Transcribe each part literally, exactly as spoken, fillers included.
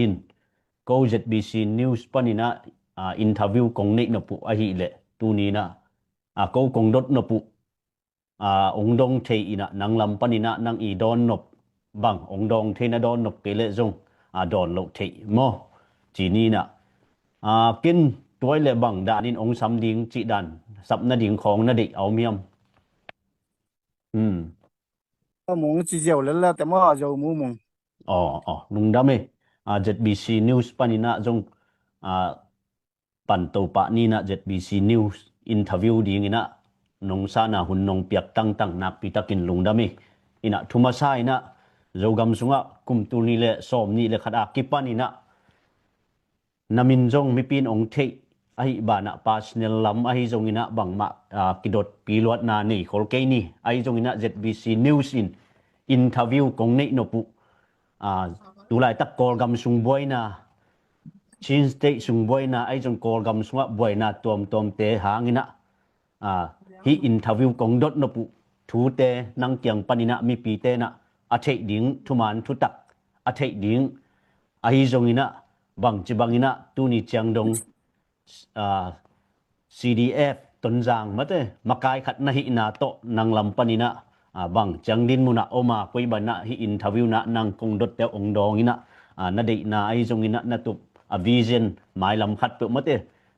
in, ko Z B C News paninah, ah, interview kong neih nop uh ahih leh, tuninah, ah, ko kong dot nop uh, ah, ong dong thei inah, nang lam paninah, nang i dawn nop bang, ong dong thei na dawn nop kei leh zong, ah, dawn loh thei maw? Ci ninah, ah, ken tuai le bang danin ong sam ding cih dan, sap nading khawng na deih a om hiam? Hmm. Mung ci ziau lel la te maw, Zo Mu Mung. Aw, aw, lungdam e. Ah, Z B C News paninah zong, ah, pan to pah ninah Z B C News interview dinginah nong sana hun nong piak tangtang nakpi takin lungdam e. Inah thu masa inah Zogam sungah kum tul nih le sawm nih le khat a kipan inah na min zong mipi in ong theih ahih banah personal lam ahi zonginah bangmah, ah, kidotpi luatna nei khol kei ni. Ahi zonginah Z B C News in interview kong neih nop uh, ah, tulaitak Kawlgam sung buaina, Chin State sung buaina, ahi zong Kawlgam sungah buaina tuamtuamte hanginah, ah, hih interview kong dot nop uh thute nang kiang paninah mipite nah a theih ding thuman thutak a theih ding ahi zonginah, bangci banginah tuni ciang dong, ah, C D F Tonzang mate makai khat na hihna tawh nang lam paninah, ah, bang ciang din munah om a, koi banah hih interview nah nang kong dotte ong dawnginah, ah, na deihna ahi zonginah na tup a vision mailam khat peuh mate,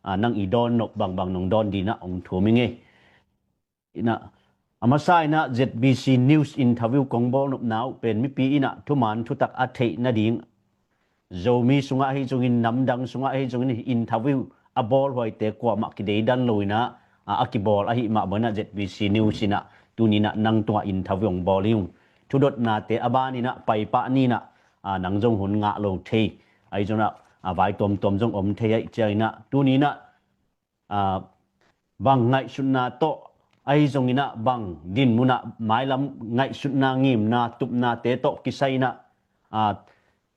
ah, nang i dawn nop bangbang nong dawn dinah ong thum i ngei. Inah, a masa inah Z B C News interview kong bawl nopna uh pen mipi inah thuman thutak a theih nading, Zomi sungah ahi zongin, namdang sungah ahi zongin interview a bawlhuaite kuamah kideidan lo inah, a, a kibawl ahih mah banah Z B C News inah tuninah nang tungah interview ong bawl hi ung. Thudotnate a baninah paipah ninah, a, nang zong hun ngah lo thei ahi zonginah, a, vai tuamtuam zong om thei ahi cianginah tuninah, ah, bang ngaihsutna tawh ahi zonginah, bang din munah mailam ngaihsutna, ngimna, tupnate tawh kisai inah, ah,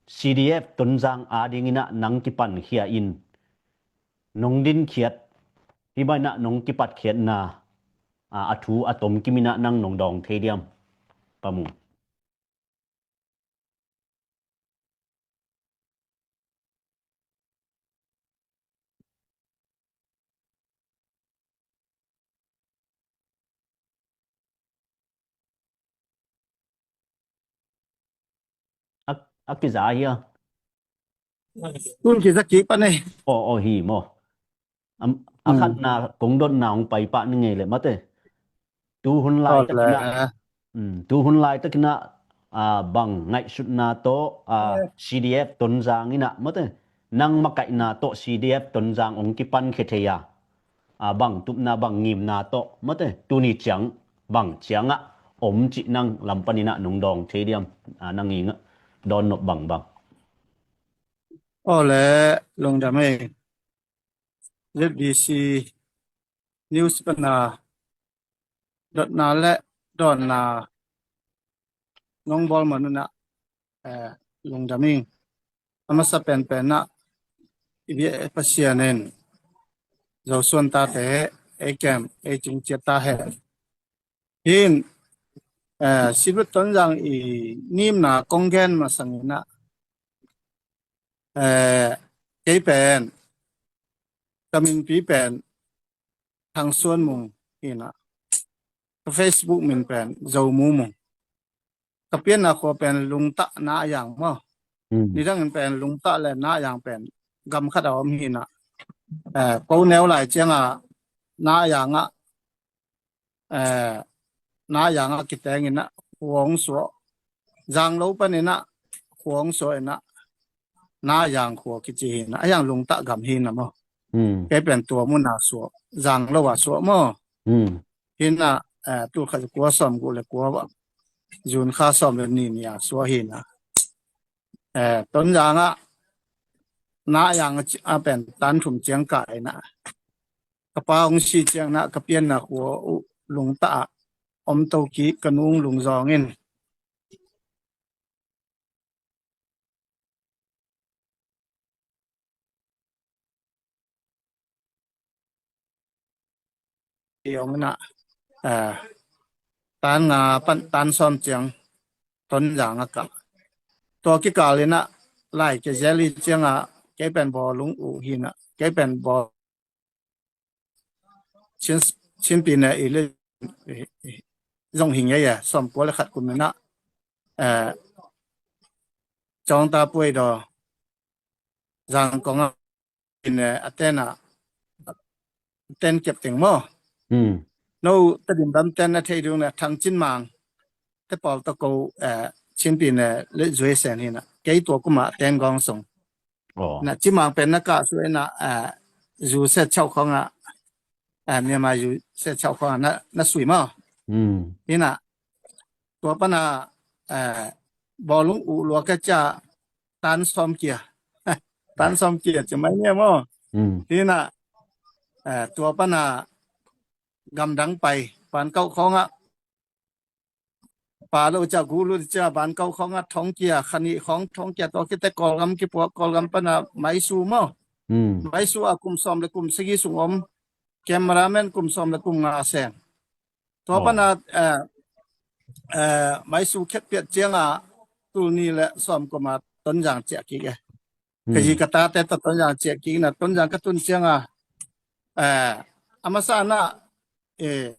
C D F Tonzang adinginah nang kipankhia in nong dinkhiat, hih banah nong kipatkhiatna, ah, a thu a tomkim inah nang nong dawng thei diam? Pamu. A, a kiza hia? Tun kiza kik pan ei. Aw, aw, hi maw. A, a khatna kong dotna hong paipah ni ngei le mate. Tu hun lai takinah, tu hun lai takinah, ah, bang ngaihsutna tawh, ah, C D F Tonzang inah mate, nang makaihna tawh C D F Tonzang hong kipankhia thei a, ah, bang tupna, bang ngimna tawh mate, tuni ciang bang ciangah om cih nang lam paninah nong dawng thei diam? Ah, nang ingah dawn nop bangbang. Aw le, lungdam ei. Z B C News pana dotna le dawnna nong bawl man unah, eh, lungdam ing. A masa penpenah i biak Pasian in Zosuan tate ei kem ei cing ciat ta hen. Hin, eh, C D F Tonzang i ngimna kong gen masanginah, eh, kei pen ka minpi pen Thang Suan Mung hinah, ka Facebook min pen Zo Mu Mung. Ka pianna khua pen Lungtah, Na Yang maw. Nidangin pen Lungtah le Na Yang pen gam khat a om hinah, eh, ko neu lai ciangah Na Yang ah, eh, Na Yang ah kitenginah khua hong suah, Zanglo paninah khua hong suah inah Na Yang khua kici hinah, a yang Lungtah gam hinah maw. Kei pen tua munah suah, Zanglo ah suah maw. Hinah, eh, tul khat kua sawm guk le kua, June kha sawm le nih ni a suah hinah. Eh, Tonzang ah Na Yang a pen tan thum ciang ka inah, ka pa hong si cianginah ka pianna khua uh Lungtah ah om to kik, ka nu Lungzawng in. Ih om inah, eh, tan nga pan tan sawm ciang Tonzang a kah. Tua kikal inah lai ke zel hi ciangah, kei pen bawlung uh hinah, kei pen bawl Chin, Chin pi ne i le, i, i, zong hi ngei e, sawm kua le khat kum inah, eh, cawng ta puai daw, zang kongah in, eh, a tenah, a ten kep teng maw. Hmm. No, Tedim bam ten na thei dung na Thang Cin Mang te pawl ta ko, eh, Chin pi ne le zui sen hinah. Kei tua kuma ten gong song. Oh. Na Cin Mang pen na ka sui na, eh, zu se chau khong ah, eh, Myanmar zu se chau khong ah na, na sui maw. Hmm. Hinah, tua pana, eh, bawlung uh lua ka ca tan sawm kia. Tan sawm kia ci mai nia maw. Hmm. Hinah, eh, tua pana gamdang pai, ban kau khong ah, pa lo ca gu lu ca ban kau khong ah thong kia, khani khong thong kia, tua kite Kawlgam kipua, Kawlgam pana Maisu maw. Hmm. Maisu a kum sawm le kum sagi sung om, cameraman kum sawm le kum nga seng. Tua pana, eh, eh, Maisu khet piat ciangah, tul ni le sawm kuma Tonzang ciah kik e. Ka zi ka tate ta Tonzang ciah kik na, Tonzang ka tun ciangah, eh, a masa na, eh,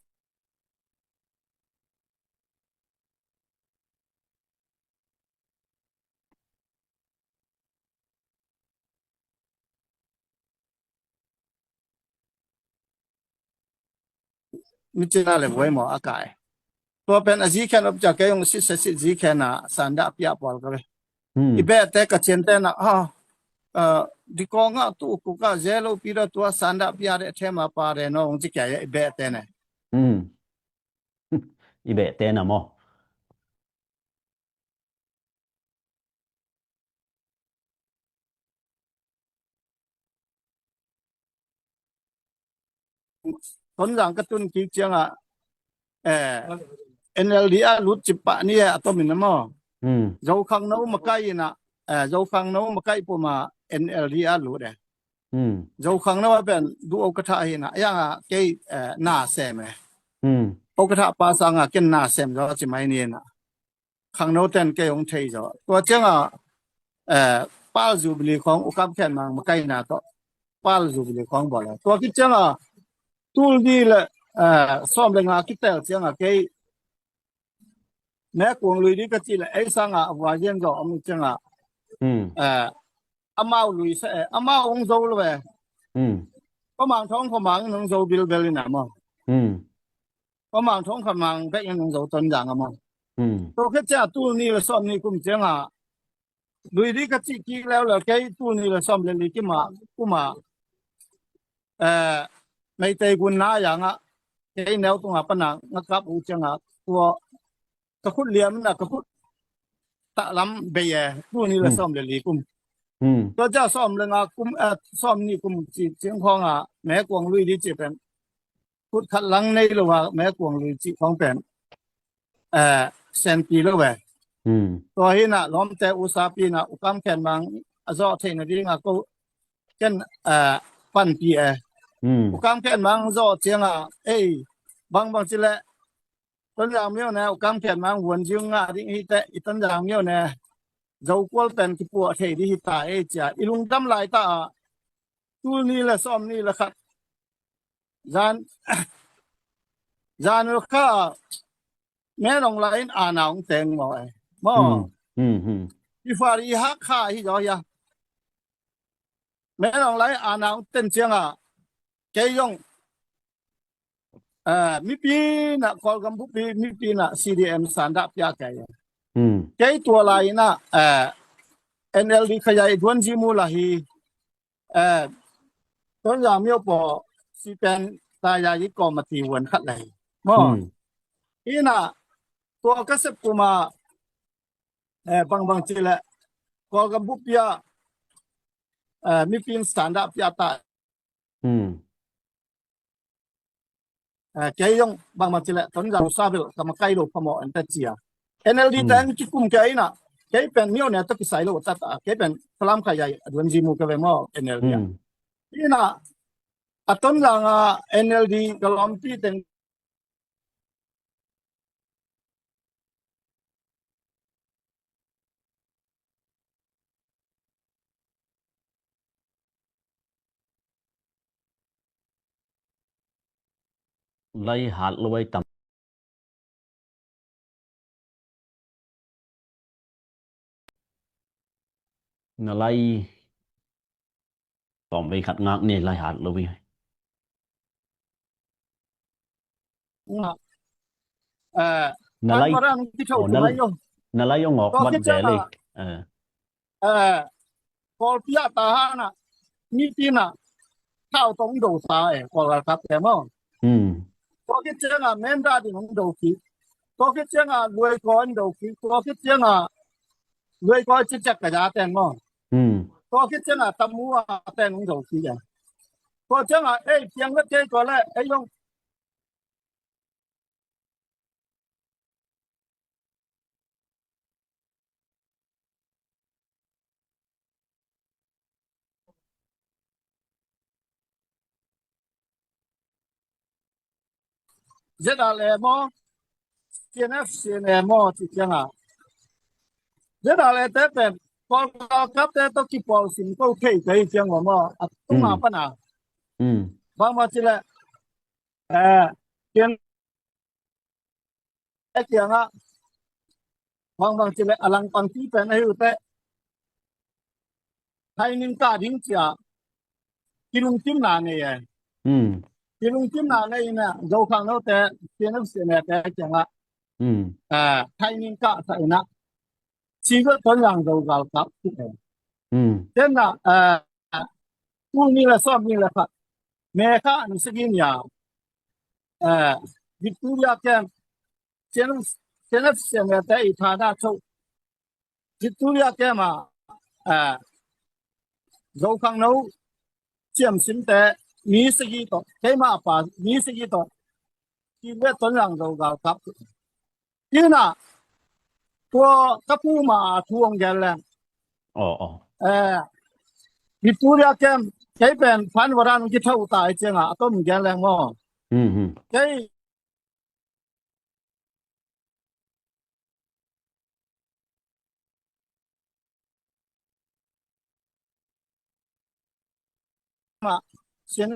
mi cina le buai maw a kai. Tua pen a zi khen op ca kei ung sit se sit zi khen a sanda pia pawl ka ve. Hmm. I beh te ka cien te na, ah, ah, di kong ah tu ku ka ze lo pi da tua sanda pia de thema pa de no ung ci kia ya i beh te ne. Hmm. I beh te na maw. Tonzang ka tun kik ciangah, eh, N L D a lut cip pah ni eh, a tomin a maw. Hmm. Zokhang no makai inah, eh, Zokhang no makai puma N L D a lut eh. Hmm. Zokhang no a pen du o ka thah hinah, a yangah kei, eh, na sem eh. Hmm. O ka thah pa sangah ken na sem zo ci mai ni inah. Khangno ten kei hong thei zaw. Tua ciangah, eh, Pal Jubilee khawng U Kam Khen Mang makaina tawh Pal Jubilee khawng bawl a. Tua khit ciangah tul ni le, eh, sawm le nga kitel ciangah kei Mekuang lui dih ka cih le ei sangah a vua zian zaw a mu ciangah, hmm, eh, amau lui sa e, amau hong zo lo e. Hmm. Pamang thawng khuamang in hong zo bilbel in a maw. Hmm. Pamang thawng khat mang bek in hong zo Tonzang a maw. Hmm. Tua khit ciah tul ni le sawm ni kum ciangah lui dih ka cih kik leuleu kei tul ni le sawm le li kimah kumah, eh, Meitei gun na yangah kei neu tungah pana nga kap uh ciangah tua ka khut liam na ka khut tah lam bei e tul ni le, hmm, sawm le li kum. Hmm. Tua ciah sawm le nga kum, eh, sawm ni kum cih ciang khawngah Mekuang lui dih cih pen khut khat lang nei lo a Mekuang lui cih khawng pen, eh, senpi lo ve. Hmm. Tua hinah lawmte usapi inah U Kam Khen Mang a zawh theihna dingah ko ken, eh, panpi e. Hmm. U Kam Khen Mang zawh ciangah ei bangbang cileh Tonzang myo ne U Kam Khen Mang vuan ziu ngah ding hi teh i Tonzang myo ne Zokual pen kipuah thei dih hi ta ei cia i lungdam lai ta ah tul ni le sawm ni le khat zan, zan kha Menong lai in ana hong teng maw e. Maw. Hmm. Hmm, hmm. I fari hak kha hi zaw hia. Menong lai ana hong ten ciangah kei zong, eh, mipi na Kawlgam bupi mipi na C D M sandah pia kei. Hmm. Kei tua lai inah, eh, N L D khayai duan zimu la hi. Eh, Tonzang myo paw sipen taya yi kawmati vuan khat la hi. Maw. Hmm. Inah tua ka sep kuma, eh, bangbang cileh Kawlgam bupi ah, eh, mipi in sandah pia ta. Hmm. Eh, kei zong bangbang cileh Tonzang usa bel ka makai lo phamawh an ta cia. N L D, hmm, teng kikum kei inah kei pen myo ne tawh kisai lo ta ta kei pen Falam khayai a duan zimu ka ve maw N L D ah. Hmm. Inah a Tonzang a N L D ka lawmpi teng. lai hat lo ai tam. Na lai tawm vei khat ngak ni lai hat lo i. Nga. Eh, na lai, oh, na, na lai ong awk mat ve lei. Eh. Eh, Kawlpi ah ta hana, mipi na, thau tong do ta eh, Kawl galkap te maw. Hmm. Tua khit cianga Menda ding ong do kik. Tua khit cianga Luaikaw ong do kik. Tua khit cianga Luaikaw cicek ka ja ten maw. Hmm. Tua khit cianga Tamu a ten ong do kik a. Tua cianga ei piang vet kei tua le ei ong ZRA maw, CNF, CNA maw, ci cianga. ZRA te pen, Kawl galkap te tawh kipawl sim ko thei kei ciang maw, a tunga pana. Bangma ci le, eh, kiang, eh, kianga, bang bang ci le, a langpang ti pen a hiu te. Thaining kah ding cia, kilungkimna nei e. Hmm. Kilungkimna nei ina, Zokhang no te, CNF, CNA te kianga. Hmm. Eh, thaining kah sa ina. Sigo Tonzang Zo galkap ti e. Hmm. Tenna, eh, tu ni le som ni le khat. Mekha ni sagin ya. Eh, Victoria kem. Sen, sen, sen te i thana cho. Victoria kem a, eh, Zokhang no ciam sim te mi sagi to. Keima pa mi sagi to. Sigo Tonzang Zo galkap. Ina, tua ka pu ma thu ong gen leng. Oh, oh. Eh, Victoria kem, kei pen phan waran ki thau tai cianga, atom gen leng maw. Hmm, hmm. Kei ma, sin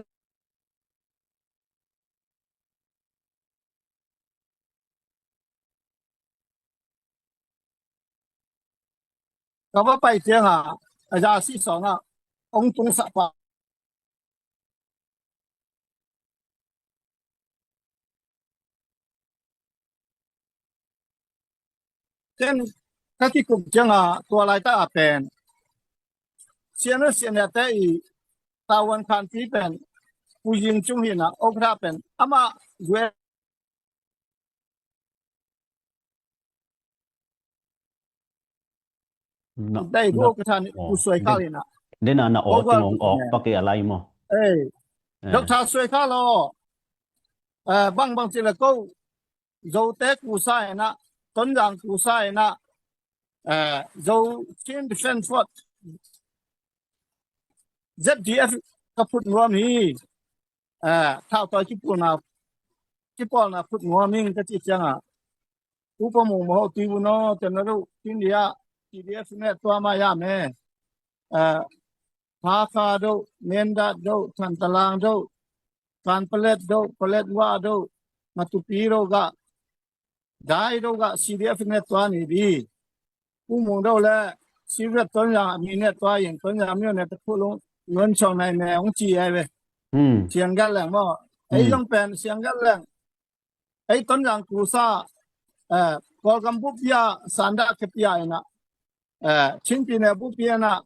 ka va pai cianga, a za si song a, ong tung sa pa. Ten ka kikup cianga tua laita a pen. Sian a sian a te i tawan khan pi pen. Pu Ying Cung hina okra pen. Ama gue. Dai go ka than ku suai kal ina. Dena na o ting ong ok pa ke alai mo. Eh. Doctor suai kal lo. Eh, bang bang ci le ko. Zo te ku sa ina. Tonzang ku sa ina. Eh, Zo Chin Defense Force. ZDF ka phut nuam hi. Eh, thau toi kipulna, kipawlna phut nuam hi ka ci cianga. Upa mung maho tui bu no, tem na ruh, India, PDF ne tua ma ya me. Eh, Hakha do, Mindat do, Thantalang do, Kanpalet do, Paletwa do, Matupi do ga, Dai do ga CDF ne tua ni di. Pu Mung do le CDF Tonzang mi ne tua yin Tonzang mi ne ta khu lung lon chong nai ne ong ci ai ve. Hmm. Siang gal leng mo. Ei long pen siang gal leng. Ei Tonzang ku sa, eh, Kawlgam bu pia sanda ke pia ina. Eh, Chin pi ne bu pia na.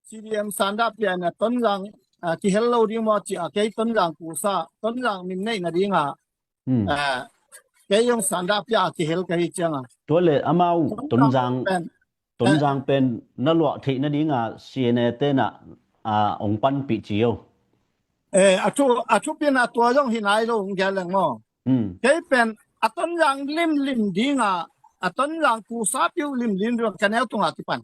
CDM sanda pia na Tonzang, ah, kihel lo ding mo ci a kei Tonzang ku sa, Tonzang min nei na ding a. Hmm. Ah, kei yong sanda pia kihel ka hi cianga. Tua le amau Tonzang, Tonzang pen na luah theih na ding a CNA te na, ah, ong pan pi ci yo. Eh, a thu, a thu pin a tua yong hi nai lo ong gel leng mo. Hmm. Kei pen a Tonzang lim lim ding a, a Tonzang ku sa piu lim lim ding ka neu tunga kipan.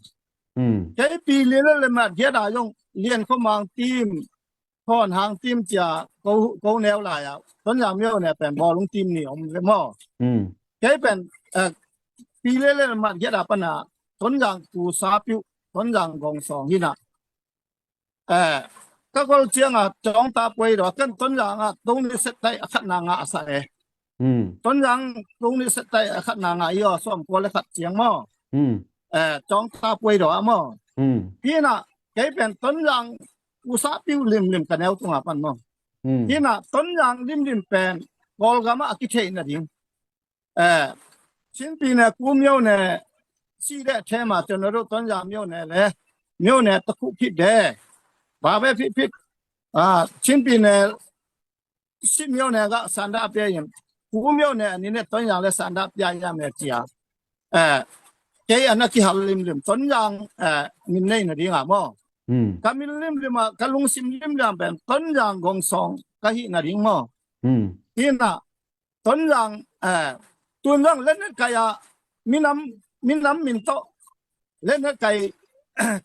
Hmm. Kei pi lian le mat giat a yong lian ko mang tim, hon hang tim cia ko, ko neu lai a. Tonzang mio ne pen bawlung tim ni om le mo. Hmm. Kei pen, eh, pi lian le mat giat a pana Tonzang ku sa piu, Tonzang gong song hina. Eh, ka gol cianga Cawngta puai daw a, ken Tonzang a Tony Setai a khatna ngah a sa e. Hmm. Tonzang Tony Setai a khatna ngah i aw, sawm kua le khat ciang maw. Hmm. Eh, Cawngta puai daw a maw. Hmm. Hina, kei pen Tonzang kusa piu limlim ka neu tunga pan maw. Hmm. Hina, Tonzang limlim pen Kawlgam a kitheih nading. Eh, Chinpi ne, Ku myo ne, si de thema cun a ruh Tonzang myo ne le, myo ne takhuh phit de. Ba ve phit phit. Ah, Chinpi ne, si myo ne ga sanda pia yin. Ku myo ne, ni ne Tonzang le sanda pia ya me cia. Eh, kei ana kihal limlim. Tonzang, eh, min nei nading a maw. Hmm. Ka min limlim a, ka lungsim limlim pen Tonzang gong sawng ka hih nading maw. Hmm. Hina, Tonzang, eh, Tonzang lennet kai a minam, minam min tawh lennet kai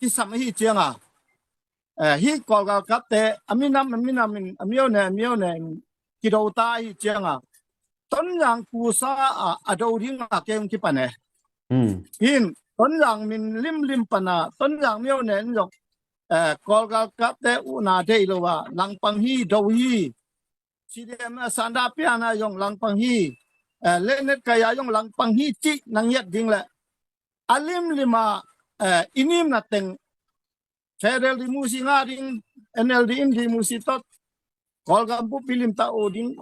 kisam ahi cianga. Eh, hi Kawlgal kapte a minam, a minam in, a myo ne, a myo ne in kido ta ahi cianga. Tonzang kusa a, a do ding a kei hong kipan e. Hmm. Hin, Tonzang min limlim pana, Tonzang myo ne in zong, eh, Kawlgal kapte uhna dei lo a, langpang hi, do hi. C D M a sanda piana zong langpang hi, eh, lennet kai a zong langpang hi cih na ngiat ding le a limlim a, eh, i nimna teng Federal Democracy ngah ding, N L D in Democracy tawh Kawlgam bup bilim ta uh ding,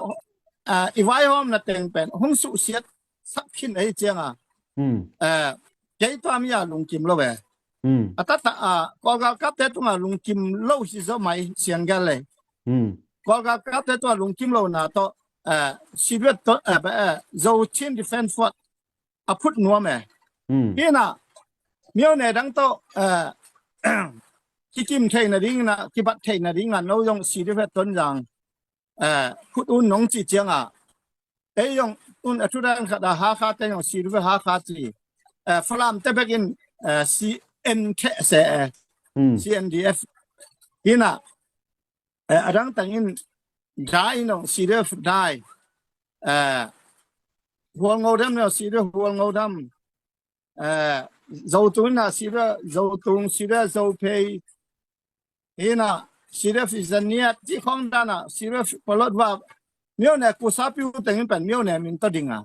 eh, i vaihawmna teng pen hong suhsiat sak khin ahi cianga. Hmm. Eh, kei tua mi a lungkim lo ve. Hmm. A tata a Kawlgal kapte tunga lungkim lo hi zo mai siang gel le. Hmm. Kawlgal kapte tunga lungkim lo na tawh, eh, Siduet tawh, eh, ba, eh, Zo Chin Defense Force a phut nuam e. Hmm. Hina, myo ne dang tawh, eh, kikim theih nading ina, kibat theih nading a no zong Siduet Tonzang, eh, phut un nong ci cianga. Ei zong un a thudan khat a Hakha te zong Siduet Hakha ci. Eh, Falam te bekin, eh, C N te se, eh, hmm, C N D F. Hina, eh, a dang tangin dai nong Siduet dai. Eh, hual ngo dam nong Siduet hual ngo dam. Eh, Zotung ina Siduet Zotung, Siduet Zophei. Hina, Siduet Fizaniat, ci khong dana, Siduet Polot va, myo ne kusa piu tengin pen, myo ne min tawh dinga.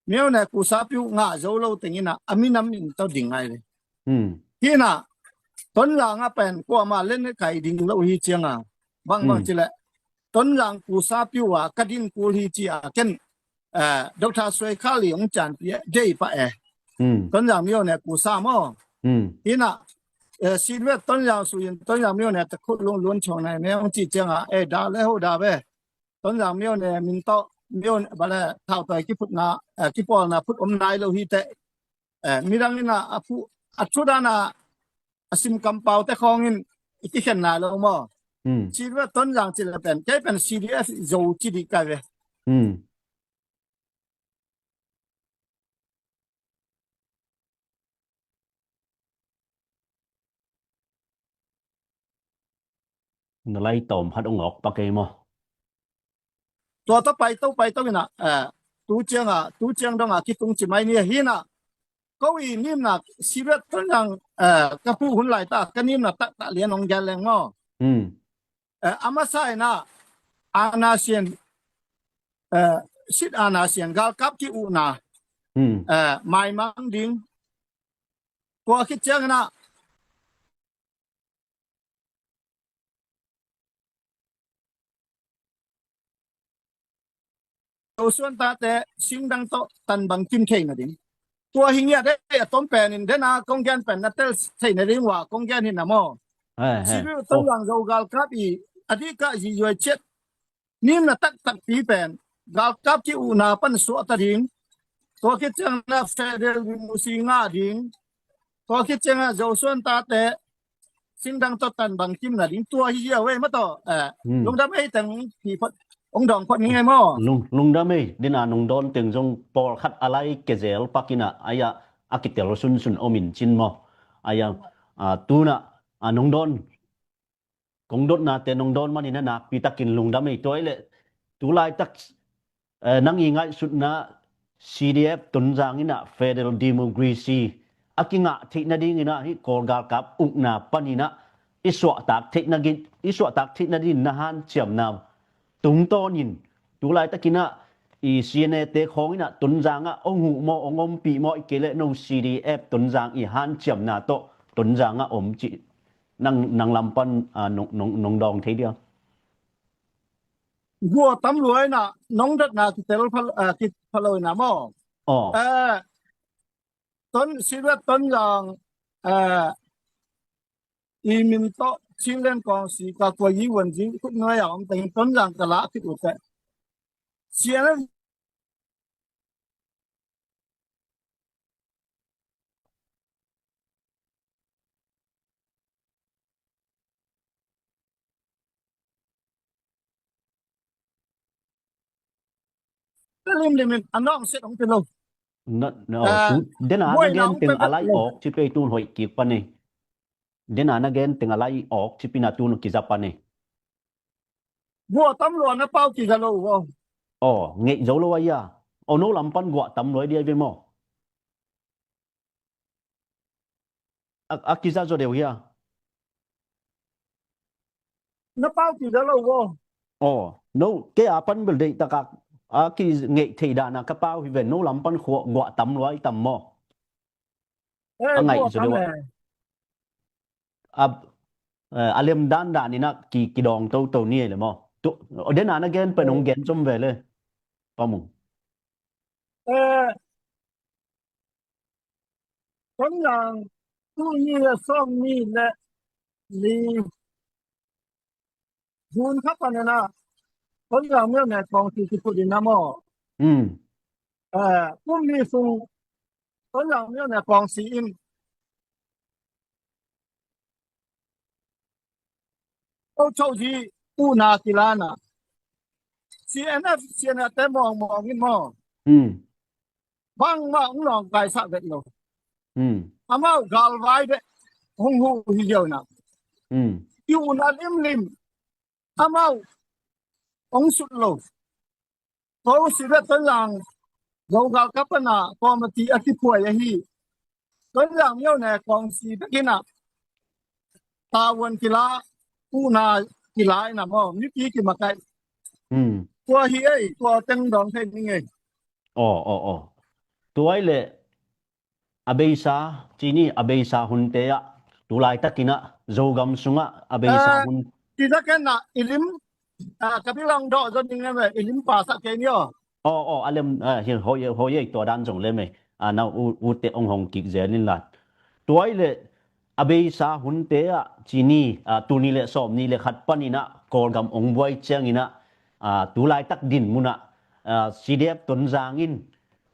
Myo ne kusa piu ngah zo lo tengina, a minam min tawh ding ai le. Hmm. Hina, Tonzang a pen, kuama lennet kai ding lo hi cianga. Bang bang, hmm, ci le. Tonzang kusa piu a, ka din kul hi ci a, ken, eh, Doctor Suai Khali hong canpi e, dei pa e. Hmm. Tonzang myo ne kusa maw. Hmm. Hina, eh, Siduet Tonzang suyin, Tonzang myo ne takhuh lung lun chong nai ne hong ci cianga, eh, da le ho da ve. Tonzang myo ne min tawh, myo ne, ba le, thau toi kiphutna, eh, kipawlna phut om nai lo hi te. Eh, midang ina a phu, a thudana, a sim kampau te khongin i kikhen nai lo maw. Hmm. Siduet Tonzang ci le pen, kei pen C D F Zo ci dih kai ve. Hmm. Na lai tawm khat hong awk pak ei maw? Tua tawh paito, paito ina, eh, tu cianga, tu ciang donga kitung ci mai ni a hina. Ko i nimna Siduet Tonzang, eh, ka phu hun lai ta, ka nimna taktak lian hong gel leng maw. Hmm. Eh, a masa ina, ana sian, eh, sit ana sian, galkap ki uhna. Hmm. Eh, maimang ding. Tua khit ciang ina, Zo suan tate singdang tawh tan bang kim thei nading. Tua hi ngiat e, a tom penin dena kong gen pen na tel thei nading wa kong gen hi na maw. Eh, eh. Siduet Tonzang Zo galkap i a dika zi yuai ciat. Nimna taktak pi pen galkap ki uhna pan suah ta ding. Tua khit ciang na Federal Democracy ngah ding. Tua khit ciang na Zo suan tate singdang tawh tan bang kim na ding. Tua hi hiau ei maw taw. Eh, hmm, lungdam ei teng hi phot, hong dawng phot ning ei maw. Lung, lungdam ei, dena nong dawn teng zong pawlkhat a lai kezel pak ina, ai-a a kitel sunsun om in cin maw. Ai-a, ah, tuna, ah, nong dawn kong dotnate nong dawn manin a nakpi takin lungdam ei. Tua i leh tu laitak, eh, nang i ngaihsutna C D F Tonzang ina Federal Democracy a kingah theih nading ina hi Kawl galkap ukna pan ina i suahtak theihna gin, i suahtak theihna din na hanciamna tungtawnin tulaitakinah i C N A te khawnginah Tonzangah hong huh maw, hong ompih maw, i kei leh no C D F Tonzang i hanciamna tawh Tonzangah om cih nang, nang lam pan, ah, nong, nong, nong dawng thei dia? Gua tam luai na nong datna kitel pha, ah, kipha lo ina maw? Aw. Eh, Ton, Sivet Tonzang, eh, i min tawh Chinland Council ka kuai i wan zing khut nuai a om teng Tonzang ka lah khit uh teh. C N F limlim in a nawng set hong ti lo. Na, na, oh, ah, tu, dena na gen teng a lai awk ci pei tun hoih kik pan e. Dena na gen teng a lai awk ci pina tun kiza pan e. Guah tam lua na pau kiza lo uh aw. Oh, ngeih zo lo a ia. Oh, no lam pan guah tam lua dia ve maw? A, a kiza zo deuh hia? Na pau kiza lo uh aw. Oh, no, kei a pan bel deih takak a ki ngeih thei dana ka pau hi ve, no lam pan khua guah tam lua i tam maw? Eh, a ngaih zo deuh a. A, eh, a lem dan dan ina ki, kidawng toto ni le maw? Tu, dena na gen pen hong gen zom ve le. Pamung. Eh, Tonzang, tu ni le sawm ni le li. June kha panin ah Tonzang Myone Kawngsi kiphut in ah maw? Hmm. Eh, kum nih sung Tonzang Myone Kawngsi in Ko Cho Ji uhna kila in ah C N F, C N F te mawngmawng in maw? Hmm. Bangmah hong lawngkaisah vet lo. Hmm. Amau galvai beh hong huh hi ziau in ah. Hmm. I uhna limlim amau hong sut lo. Ko Sivet Tonzang Zo galkap pan ah committee a kiphuai ahi. Tonzang Myone Kawngsi bek in ah tavuan kila, uhna kila in ah maw, mipi kimakaih. Hmm. Tua hi ei, tua teng dawng thei ning ei. Aw, aw, aw. Tua i leh a beisa, ci ni, a beisa hunte ah, tu laitakin ah Zogam sungah a beisa hun. Ti zaken ah i lim, ah, ka bilang dawh zaw ding em e, i lim pasak kei ni aw. Aw, aw, a lem, ah, hi, hoi, hoi ei tua dan zong lem e. Ah, na u, ute ong hong kik zel in la. Tua i leh a beisa hunte ah, ci ni, ah, tul nih le sawm nih le khat panin ah Kawlgam ong buai ciangin ah, ah, tu laitak din mun ah, ah, C D F Tonzang in,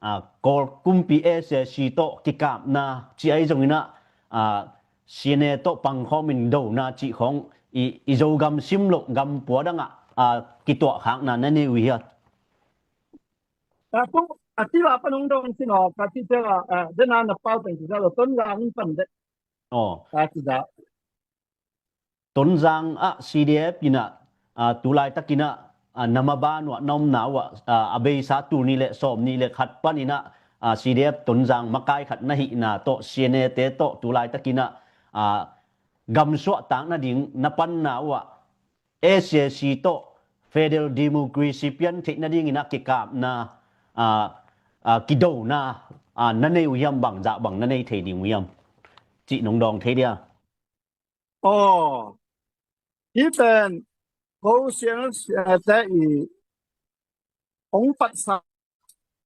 ah, Kawl kumpi S A C tawh kikapna ci ahi zongin ah, ah, C N A tawh pangkhawm in dona cih khawng i, i Zogam sim loh gam pua dangah, ah, kituahkhakna na nei uh hiat? A tu, a ti la pan hong dong sin aw, ka ti te la, ah, dena na pau teng ti la lo Tonzang in pan de. Aw. Ka ti da. Tonzang ah C D F in ah, ah, tu laitakin ah, ah, na maban uh ah, na omna uh ah, ah, a beisa tul nih le sawm nih le khat panin ah, ah, C D F Tonzang makai khat na hihna tawh C N A te tawh tu laitakin ah, ah, gam suahtak nading na panna uh ah S A C tawh Federal Democracy pian theih nadingin ah kikapna, ah, ah, kidona, ah, na nei uh hiam, bangzah bang na nei thei ding uh hiam? Cih nong dawng thei dia? Aw, hih pen ko siangsiangte i hong patsa,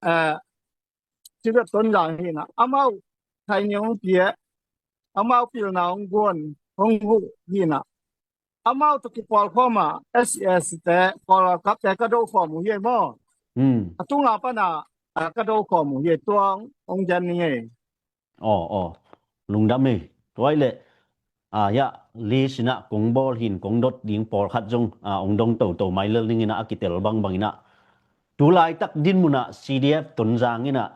eh, Sivet Tonzang hi in ah, amau thai ni hong pia, amau pilna hong guan, hong huh hi in ah, amau tawh kipawlkhawm a, S A C te, Kawl galkapte ka do khawm uh hi ei maw? Hmm. A tunga pan ah, ah, ka do khawm uh hi ei, tua hong gen ning ei. Aw, aw. Lungdam hi. Tua i leh, ah, hiah list in ah kong bawl hin kong dot ding pawlkhat zong, ah, hong dong toto mai lel ning in ah a kitel bangbang in ah. Tu laitak din mun ah C D F Tonzang in ah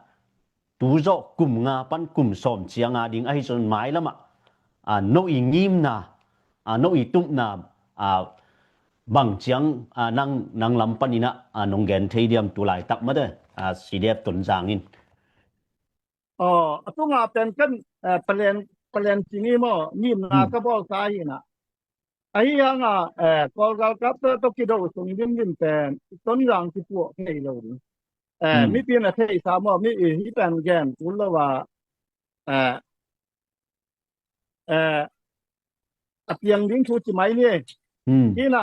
tu zawh kum nga pan kum sawm ciang a ding ahi zong mailam ah, ah, no i ngimna, ah, no i tupna, ah, bang ciang, ah, nang, nang lam panin ah, ah, nong gen thei diam tu laitak mate, ah, C D F Tonzang in? Aw, a tunga pen ken, eh, palen, palen ci ni maw, ngimna ka bawlsa hi in ah. Ahi hanga, eh, Kawl galkapte tawh kido sung limlim pen Tonzang kipuah thei lo ding. Eh, mipi in a theihsa maw, mi i hi pen gen kul lo a, eh, eh, a piang ding thu ci mai ni. Hi na,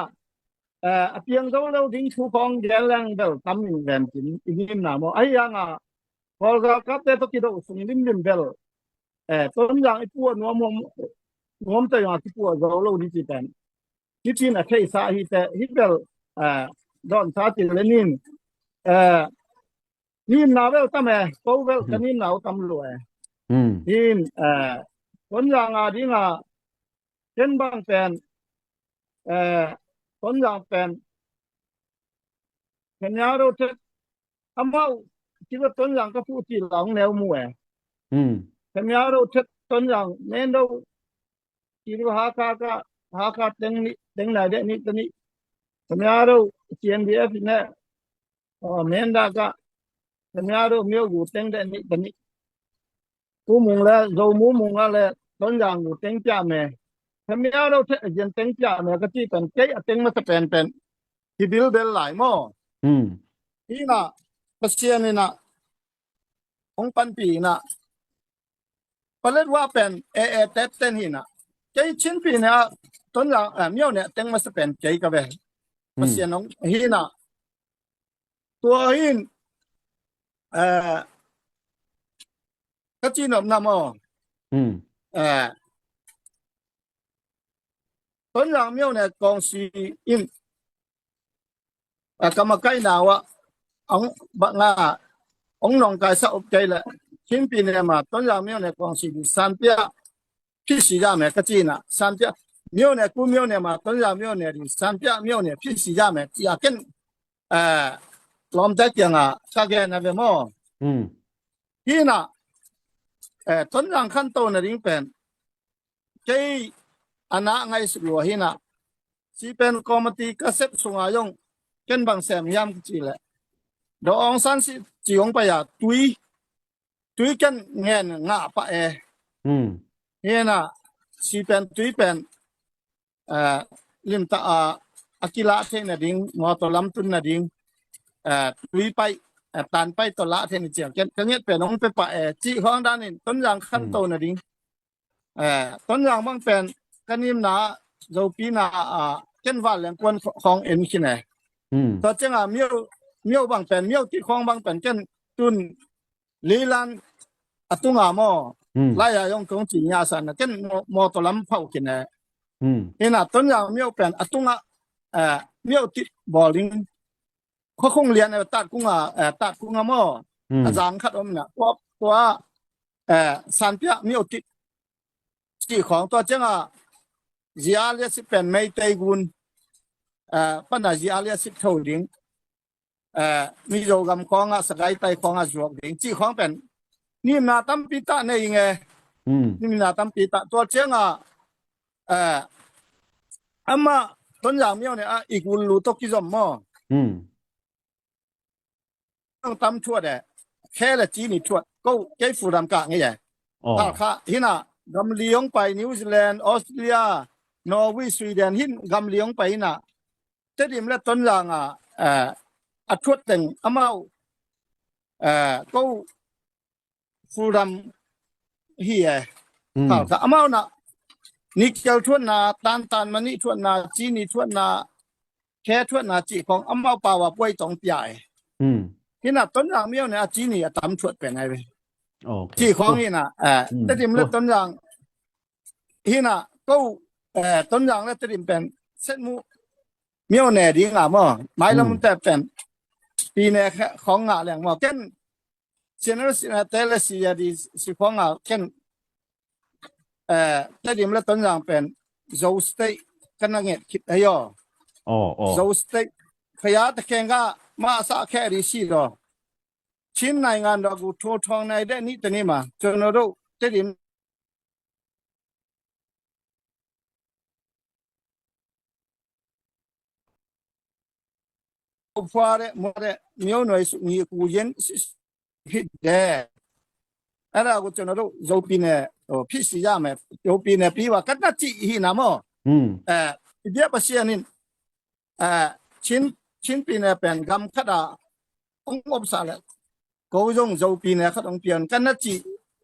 eh, a piang zo lo ding thu khawng gen leng bel tam in gen cin i ngimna maw. Ahi hanga Kawl galkapte tawh kido sung limlim bel, eh, Tonzang i puah nuam, nuam tawh hanga kipuah zo lo ding ci pen. Hi cin a theihsa hi te, hi bel, eh, dawnsa ci le nin, eh, nimna bel tam e, ko bel ka nimna uh tam lua e. Hin, eh, Tonzang a dinga, ken bang pen, eh, Tonzang pen, Khenya ro thet, amau, kiwa Tonzang ka puh ti la hong neu mu e. Khenya ro thet Tonzang, men ro, kiwa Hakha ka, Hakha teng ni, teng nai de ni, teni. Khenya ro, C N D F ne, oh, men da ka, Khenya ro, myo gu teng de ni, teni. Ku mung le, zo mu mung a le, Tonzang gu teng pia me. Khenya ro thet a zian teng pia me, ka ti pen, kei a teng masa pen pen. Hi bilbel lai maw. Hi na, Pasian hi na, hong panpi hi na, palet wa pen, e, e, tet ten hi na. Kei Chinpi ne a, Tonzang, eh, myo ne, teng masa pen, kei ka ve. Pasian hong, hi na. Tua hin, eh, ka ci nop na maw. Eh, Tonzang myo ne kawngsi in, a, ka makaihna uh ah, ong bak nga, ong nong kaisa up kei le, Chinpi ne ma, Tonzang myo ne kawngsi di sanpia, phisi ya me ka ci na, sanpia, myo ne ku myo ne ma, Tonzang myo ne di sanpia, myo ne phisi ya me, ci a ken, eh, lawmte kianga, ka gen a ve maw. Hi na, eh, Tonzang khanto na ding pen, kei a na ngaihsut lua hi na, si pen committee ka sep sunga zong ken bang sem hiam ka ci le, Daw Aung San si ci hong pai a tui, tui ken ngen ngah pah e. Hi na, si pen tui pen, eh, limtah a, a kilah theih nading, mawtaw lam tun nading, eh, tui pai, eh, tan pai tawh lah theih ni ciang ken ka nget pen hong pe pah e, cih khawng danin Tonzang khanto nading. Eh, Tonzang bang pen ka nimna, Zopi na, ah, ken Vanleng kuan khawng en khin e. Tua cianga myo, myo bang pen, myo tih khawng bang pen ken tun Lilan a tunga maw. Lai a yong kong ci nia san na ken maw, mawtaw lam phauh khin e. Hi na Tonzang myo pen a tunga, eh, myo tih bawl ding. Khuakhung lian, eh, Tatkunga, eh, Tatkunga maw. A zang khat om na. Tua, tua, eh, sanpia myo tih cih khawng tua cianga zia liasit pen Meitei gun, eh, pana zia liasit tho ding, eh, Mizo gam khawngah, Sagaing tai khawngah zuak ding cih khawng pen nimna tampi tah nei ing e. Nimna tampi tah. Tua cianga, eh, amah Tonzang myo ne a i gul lu tawh kizom maw. Ang tam thuat e, khe le cini thuat, ko kei Fulram kah ngei e. Halkha, hi na, gam li hong pai, New Zealand, Australia, Norway, Sweden, hin gam li hong pai hi na. Tedim le Tonzang a, eh, a thuat teng amau, eh, ko Fulram hi e. Halkha, amau na, nickel thuatna, tantan mani thuatna, cini thuatna, khe thuatna cih khawng amau pau a puai tong pia e. Hi na Tonzang myo ne a cini a tam thuat pen ai ve. Cih khawng hi na, eh, Tedim le Tonzang. Hi na, ko, eh, Tonzang le Tedim pen, setmu, myo ne ding a maw. Mailam te pen, pi ne khawng ngah leng maw. Ken, General Secretary le si a di si khawng a ken, eh, Tedim le Tonzang pen Zo State ka na nget khit ahi aw. Zo State. Khaya ta khenga ma sa khe ri si lo. Chin nai ngan do gu thu thong nai de ni te ni ma. Chono do Tedim ဖျားတဲ့ မွှားတဲ့ မျိုးနွယ်စု ညီအစ်ကိုချင်း ဖြစ်တယ်။ အဲ့ဒါကို ကျွန်တော်တို့ ယုံပြည်နယ် ဟို ဖြစ်စေရမယ်။ ယုံပြည်နယ်ပြီးပါ ကတတ်ကြည့် ဟိနာမော်။ အဲ i biak Pasian in, eh, Chin, Chin pi ne pen gam khat ah hong omsa le ko zong Zo pi ne khat hong pian kan na ci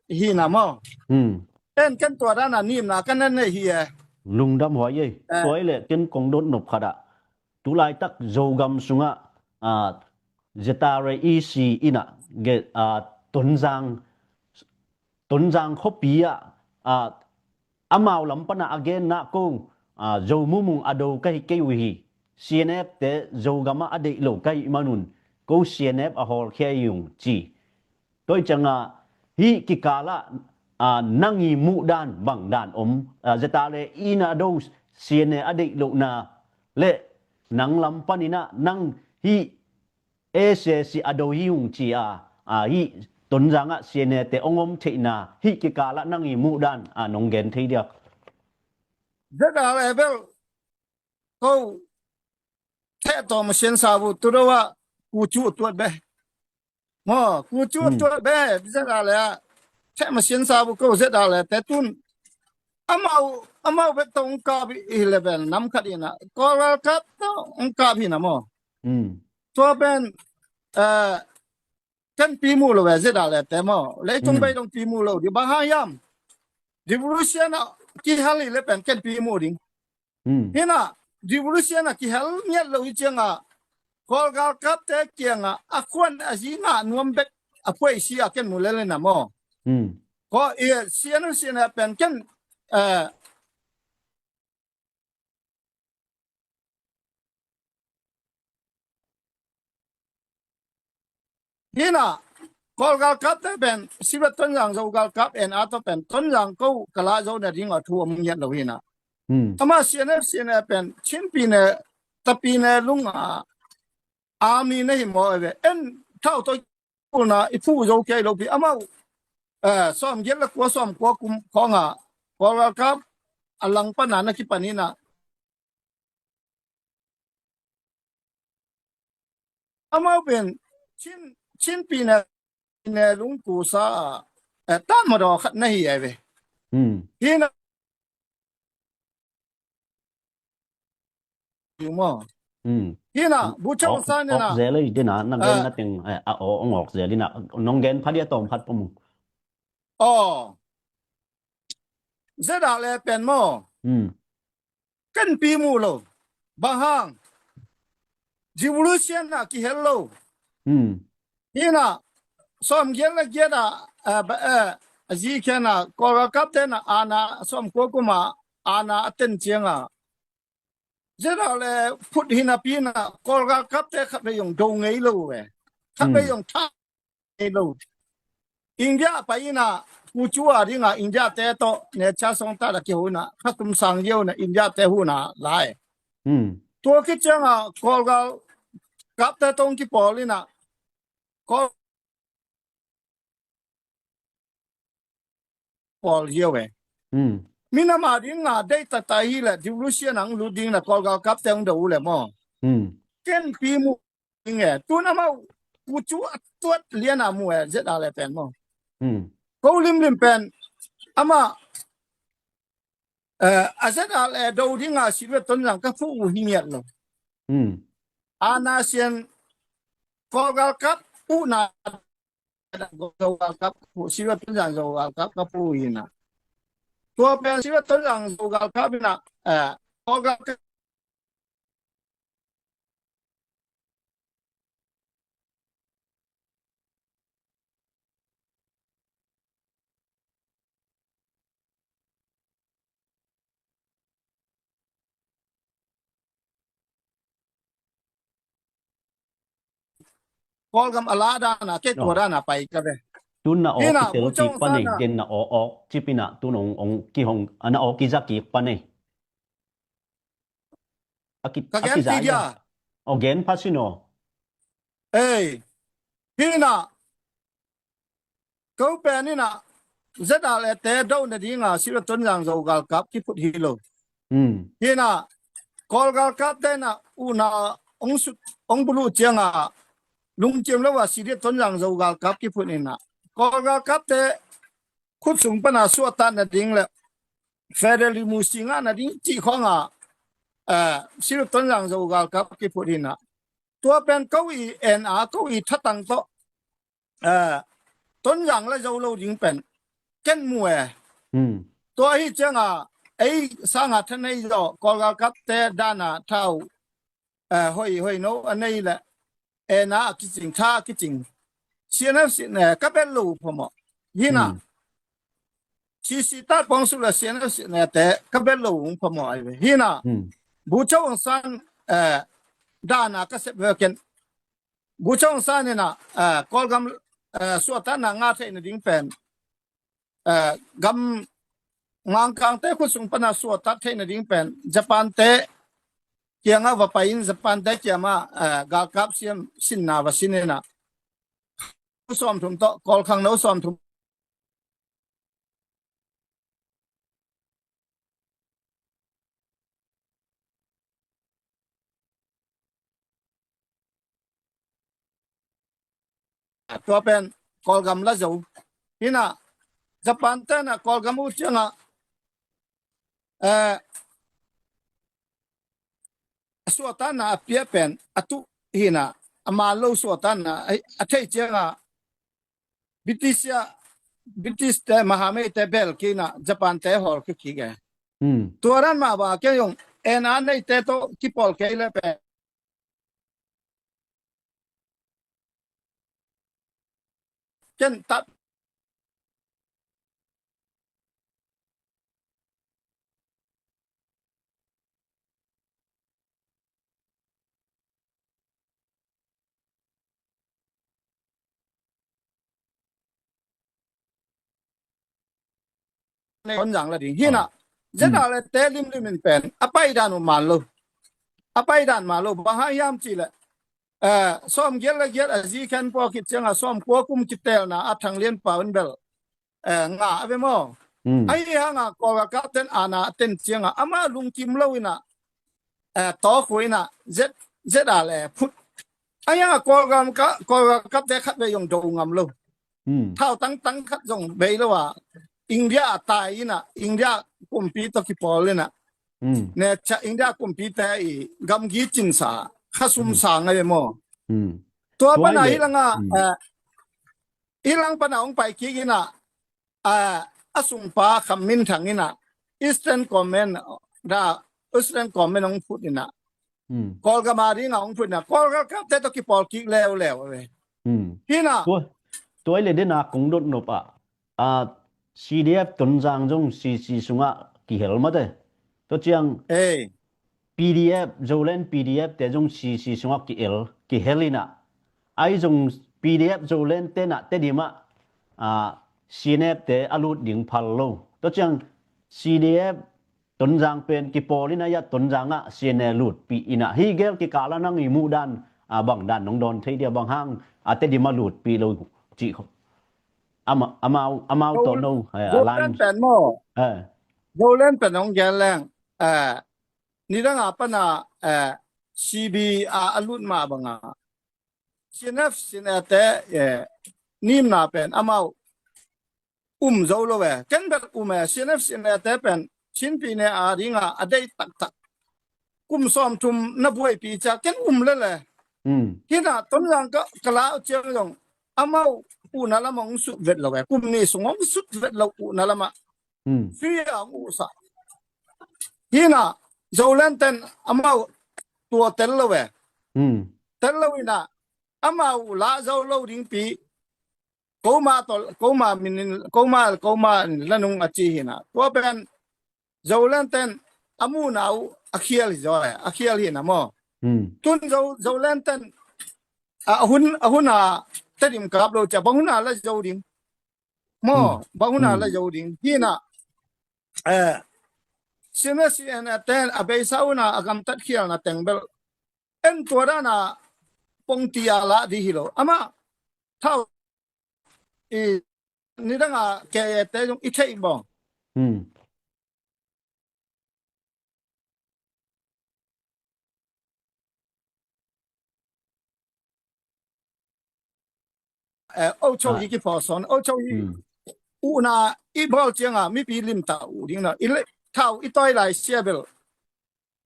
hi na maw. Hmm. En kan tua dan a nimna kan na nei hi e. Lungdam huai ei. Eh. Tua i le ken kong dot nop khat ah, tulaitak Zogam sungah, ah, Z R A E C in ah, ge-, ah, Tonzang, Tonzang khuapi ah, ah, amau lam pan ah a genna ko, ah, Zo mumung a do ka hi kei uh hi. C N F te Zogam ah a deih lo ka hih man un ko C N F a hawlkhia hi ung ci. Tua ciangah hih kikal ah, ah, nang i muh dan bang dan om, ah, Z R A E in a do C N A a deih lohna le nang lam panin ah nang hih S A C a do hi ung ci a, ah, hih Tonzang ah C N A te hong om theihna hih kikal ah nang i muh dan, ah, nong gen thei diak. Z R A bel ko theh tawm a siansa bu tu do ah ku cu tuat be. Maw, ku cu tuat be, Z R A le ah. Theh ma siansa bu ko Z R A le te tun. Amau, amau bek tawh hong kap hi le pen nam khat in ah. Kawl galkap tawh hong kap hi na maw. Hmm. Tua pen, eh, ken pi mu lo ve Z R A le te maw. Leitung bei dong pi mu lo. Di bang hang hiam. Revolution ah kihel hi le pen ken pi mu ding. Hmm. Hi na, revolution a kihel ngiat lo hi ciangah, Kawl galkapte kiangah a khuan a zi ngah nuam bek a phuai si a ken mu lel hi na maw. Hmm. Ko i sian sian a pen ken, eh, Hi na, Kawl galkapte pen, Sirat Tonzang Zo galkap en a tawh pen, Tonzang ko ka la zo na ding a thu om ngiat lo hi na. Hmm. Ama C N F, C N A pen, Chin pi ne, Tapi ne lung a, army na hi maw e ve. En thau tawh i phu na, i phu zo kei lo pi, amau, eh, sawm giat le kua sawm kua kum khawng a, Kawl galkap a lang pan a na kipan hi na. Amau pen Chin, Chin pi ne, ne lung kusa, eh, ta ma daw khat na hi ai ve. Hmm. Hi na. Hi maw. Hmm. Hi na, bu chang sa ne na. Awk zel ei dina, na gen na ting, eh, a aw, ong awk zel dina. Nong gen pha dia tawm khat pamung. Aw. Z R A le pen maw. Hmm. Kan pi mu lo. Bang hang. Revolution a kihel lo. Hmm. Hi na, sawm giat le giat a, a, ba, a, a zi khian a, Kawl galkapte na, a na, sawm kua kum a, a na a ten ciang a. Z R A le phut hi na pi na, Kawl galkapte khat vei zong do ngei lo ve. Khat vei zong tha ngei lo. India pai ina, ku cu a dinga India te tawh ne cha song ta da kiho ina, kha kum sang yo na India te hu na lai. Hmm. Tua khit cianga Kawl galkapte tawh kipawl ina, Kawl pawl ziau e. Hmm. Minam a dinga deih taktak hi le, revolution ang lut ding na Kawl galkapte ang do uh le maw. Hmm. Ken pi mu ding e. Tun amau ku cu a tuat lian a mu e, Z R A le pen maw. Hmm. Ko limlim pen ama, eh, a Z R A le do dinga Siluet Tonzang ka phu uh hi ngiat lo. Hmm. A na sian Kawl galkap uh na Zo galkap, Siluet Tonzang Zo galkap ka phu hi na. Tua pen Siluet Tonzang Zo galkap hi na, eh, Kawl galkap Kawlgam a la dana, kei tua dana pai ka ve. Tun na aw kitel kik pa nei, den na aw aw cipina, tun ong, ong kihong, a na aw kiza kik pa nei. A ki, ka a gen kiza ti dia. Aw gen pha sin aw. Ei, hina, ko pen ina, Z R A te do na dinga, Siluet Tonzang Zo galkap kiphut hi lo. Hmm. Hina, Kawl galkap te na, una, ong sut, ong bulu cianga, lungciam lo wa, Siluet Tonzang Zo galkap kiphut ina. Kawl galkap te, khut sung pana suatan na ding le, federal limusi nga na ding ci khonga, eh, Sirup Tonzang Zo galkap kiphut hi na. Tua pen ko i en a, ko i thatang tawh, eh, Tonzang la zo lo ding pen ken mu e. Hmm. Tua hi cianga ei sanga thanei zaw Kawl galkapte dana thau, eh, hoi, hoi no a nei le, eh, na a kicing, tha a kicing. C N F C N A ka bel lo phamawh. Hi na. Hmm. C C ta pong su le C N F C N A te ka bel lo ung phamawh ai ve. Hi na. Hmm. Bogyoke Aung San, eh, dana ka sep ve ken. Bogyoke Aung San ina, eh, Kawlgam, eh, suahtakna ngah theihna ding pen, eh, gam ngangkangte khut sung pana suahtak theihna ding pen Japan te kiangah va pai in, Japan te kiangah, eh, galkap siam sinna va sin ina. Sawmthum tawh, Kawl khangno sawmthum. Tua pen Kawlgam la zo. Hi na, Japan te na Kawlgam uh cianga, eh, suahtakna a pia pen a tuh hi na, a man lo suahtakna a, a theih cianga, British a, British te, Mahamei te bel kina, Japan te hawl kik kik e. Hmm. Tua dan mah bang a ken zong en a neite tawh kipawl kei le pen ken tat Tonzang la ding. Hi na, ah, ZRA le te limlim in pen a paidan uh man lo. A paidan man lo. Bang hang hiam cih le, eh, sawmgiat le giat a zi khen pua khit cianga sawmkua kum kitelna a Thang Lian Pau in bel, eh, ngah a ve maw. Hmm. Ahi hanga Kawl galkapten ana a ten cianga ama lungkim lo ina, eh, tawk uh ina, Z, ZRA le phut. Ahi hanga Kawlgam ka, Kawl galkapte khat vei zong do ngam lo. Hmm. Thau tangtang khat zong bei lo a, India a tai ina, India kumpi tawh kipawl ina. Hmm. Ne ca India kumpite i gamgi cinsa, khasum sa ngai maw. Hmm. Tua pana hi langa, hmm, eh, hi lang pana hong pai kik ina, a, a sungpa Kham Min Thang ina Eastern Command da, Eastern Command hong phut ina. Hmm. Kawlgam a dinga hong phut ina. Kawl galkapte tawh kipawl kik leuleu ve. Hmm. Hi na. Tua, tua i le dena kong dot nop a, a, C D F Tonzang zong C C sungah kihel mate. Tua ciang, ei, P D F, Zoland P D F te zong C C sungah ki-el, kihel ina. Ahi zong P D F Zoland te na Tedim ah, a, C N F te a lut ding phal lo. Tua ciang C D F Tonzang pen kipawl ina, ya Tonzang ah C N A lutpih ina. Hi gel kikal a nang i muh dan, a, bang dan nong dawn thei dia, bang hang a Tedim a lutpih lo cih kho. Ama-, amau, amau tawh no, eh, Zoland pen maw. Eh. Zoland pen hong gel leng, eh, nidang a pana, eh, C B a, a lut mah banga C N F, C N A te, eh, nimna pen amau um zo lo e. Ken bel um e, C N F, C N A te pen Chin Pyine a dinga a dei taktak. Kum sawmthum na buaipi cia ken um lele. Hmm. Hi na, Tonzang ka, ka la uh ciang zong amau uhna lamah hong sut vet lo e. Kum ni sung hong sut vet lo uhna lamah. Hmm. Free a hong uhsa. Hi na, Zoland ten amau tua tel lo e. Hmm. Tel lo ina, amau lah zo lo dingpi. Koma tol, koma min, koma, koma la nung a ci hi na. Tua pen Zoland ten a muna uh a khial hi zaw e, a khial hi na maw. Hmm. Tun Zo, Zoland ten a hun, a hun a Tedim kap lo cia, bang hun a la zo ding. Maw, hmm, bang hun a la zo ding. Hi na, eh, C N F, C N A ten a beisa hun a a gamtat khialna teng bel en tua dana pongti a lah di hi lo. Amah thau i nidanga K A te zong i theih bawng. Hmm. Eh, ocho hi kipawlsawn, ocho hi uhna i bawl cianga mipi limtah uh ding na. I le, thau i tawi lai sia bel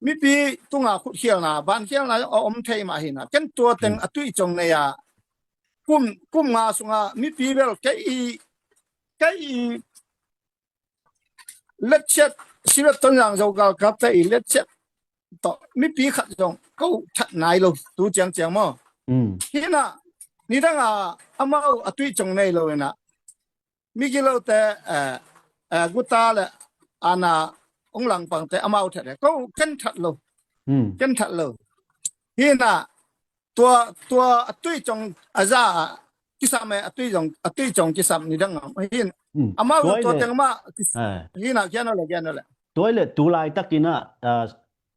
mipi tunga khutkhialna, vankhialna a om thei mah hi na. Ken tua teng a tuicong nei a kum, kum nga sunga mipi bel kei i, kei i letchet, Sivet Tonzang Zo galkapte i letchet tawh mipi khat zong ko that nai lo tu ciangciang maw? Hi na, nidanga amau a tuicong nei lo hi na, migilote, eh, eh, guta le ana ong langpangte amau that e. Ko ken that lo. Ken that lo. Hi na, tua, tua a tuicong a za a kisam e, a tuicong, a tuicong kisam nidang a. Hi na, amau tua teng mah hi na, kian ole, kian ole. Tua ile tu laitakin ah, ah,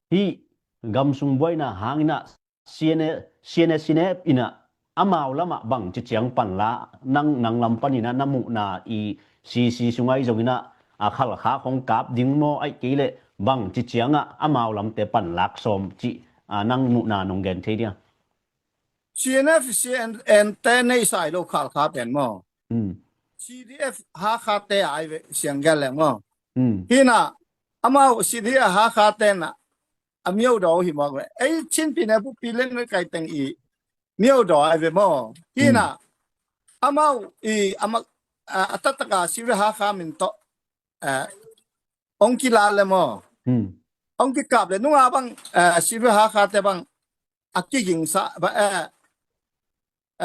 hi gamsung buaina hangin ah C N A, C N A, C N F in ah amau lamah bang ciciang panla, nang, nang lam panin ah na muhna i C C sungah i zongin ah a Khalkha khong kap ding maw, aih kei leh bang ciciang ah amau lamte panlak sawm cih, a, nang muhna nong gen thei dia? C N F, C N N te nei sai lo Khalkha pen maw? C D F Hakha te ai ve siang gel leng maw? Hi na, amau C D F Hakha te na a myo do hi mawk le. Ei Chin pi ne bu pi len kai teng i myo do ai ve maw? Hi na, amau i ama, a, a taktaka C D F Hakha min tawh, a, ong kila le maw? Ong kikap le nunga bang, a, C D F Hakha te bang a kigingsa ba, a,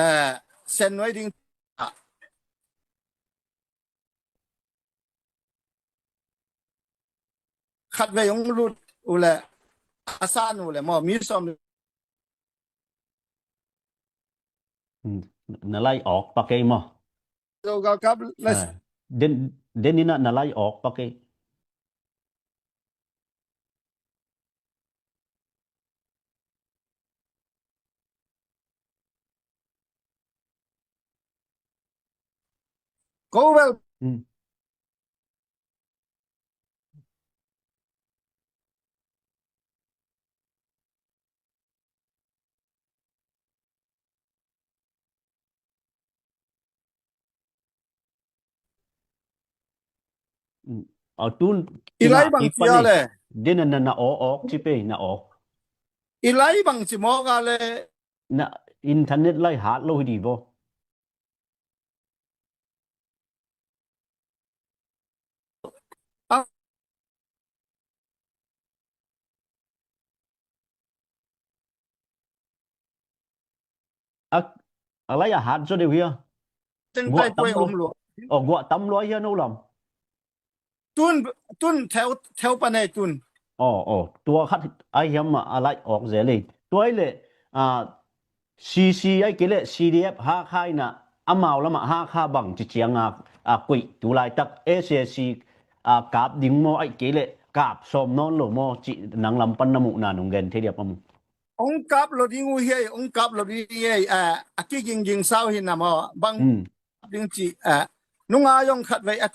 a, sen nuai ding khatvei hong lut uh leh a san uh leh maw, mi sawm na lai awk pak ei maw? Zo galkap lai. Den, den in ah na lai awk pak ei. Ko bel. A tun i lai bang cia le. Den na na aw awk ci pe na awk. I lai bang ci mawk a le. Na internet lai hat lo hi di bo. A, a lai a hat zaw deuh hia. Guah tam lua. Aw, guah tam lua hia no lam. Tun, tun theo, theo pan ei tun. Aw, aw, tua khat ai hiam mah a lai awk zel ei. Tua ei le, a, C C ai kei le C D F Hakha in ah amau lamah Hakha bang ci ciang a, a, kuih tu laitak S A C, a, kap ding maw ai kei le kap sawm nawn lo maw ci nang lam pan na muhna nong gen thei diam a mu. Ong kap lo ding uh hiai, ong kap lo ding hiai, a, a kiging ging sau hi na maw bang ding ci, a, nunga yong khatvei a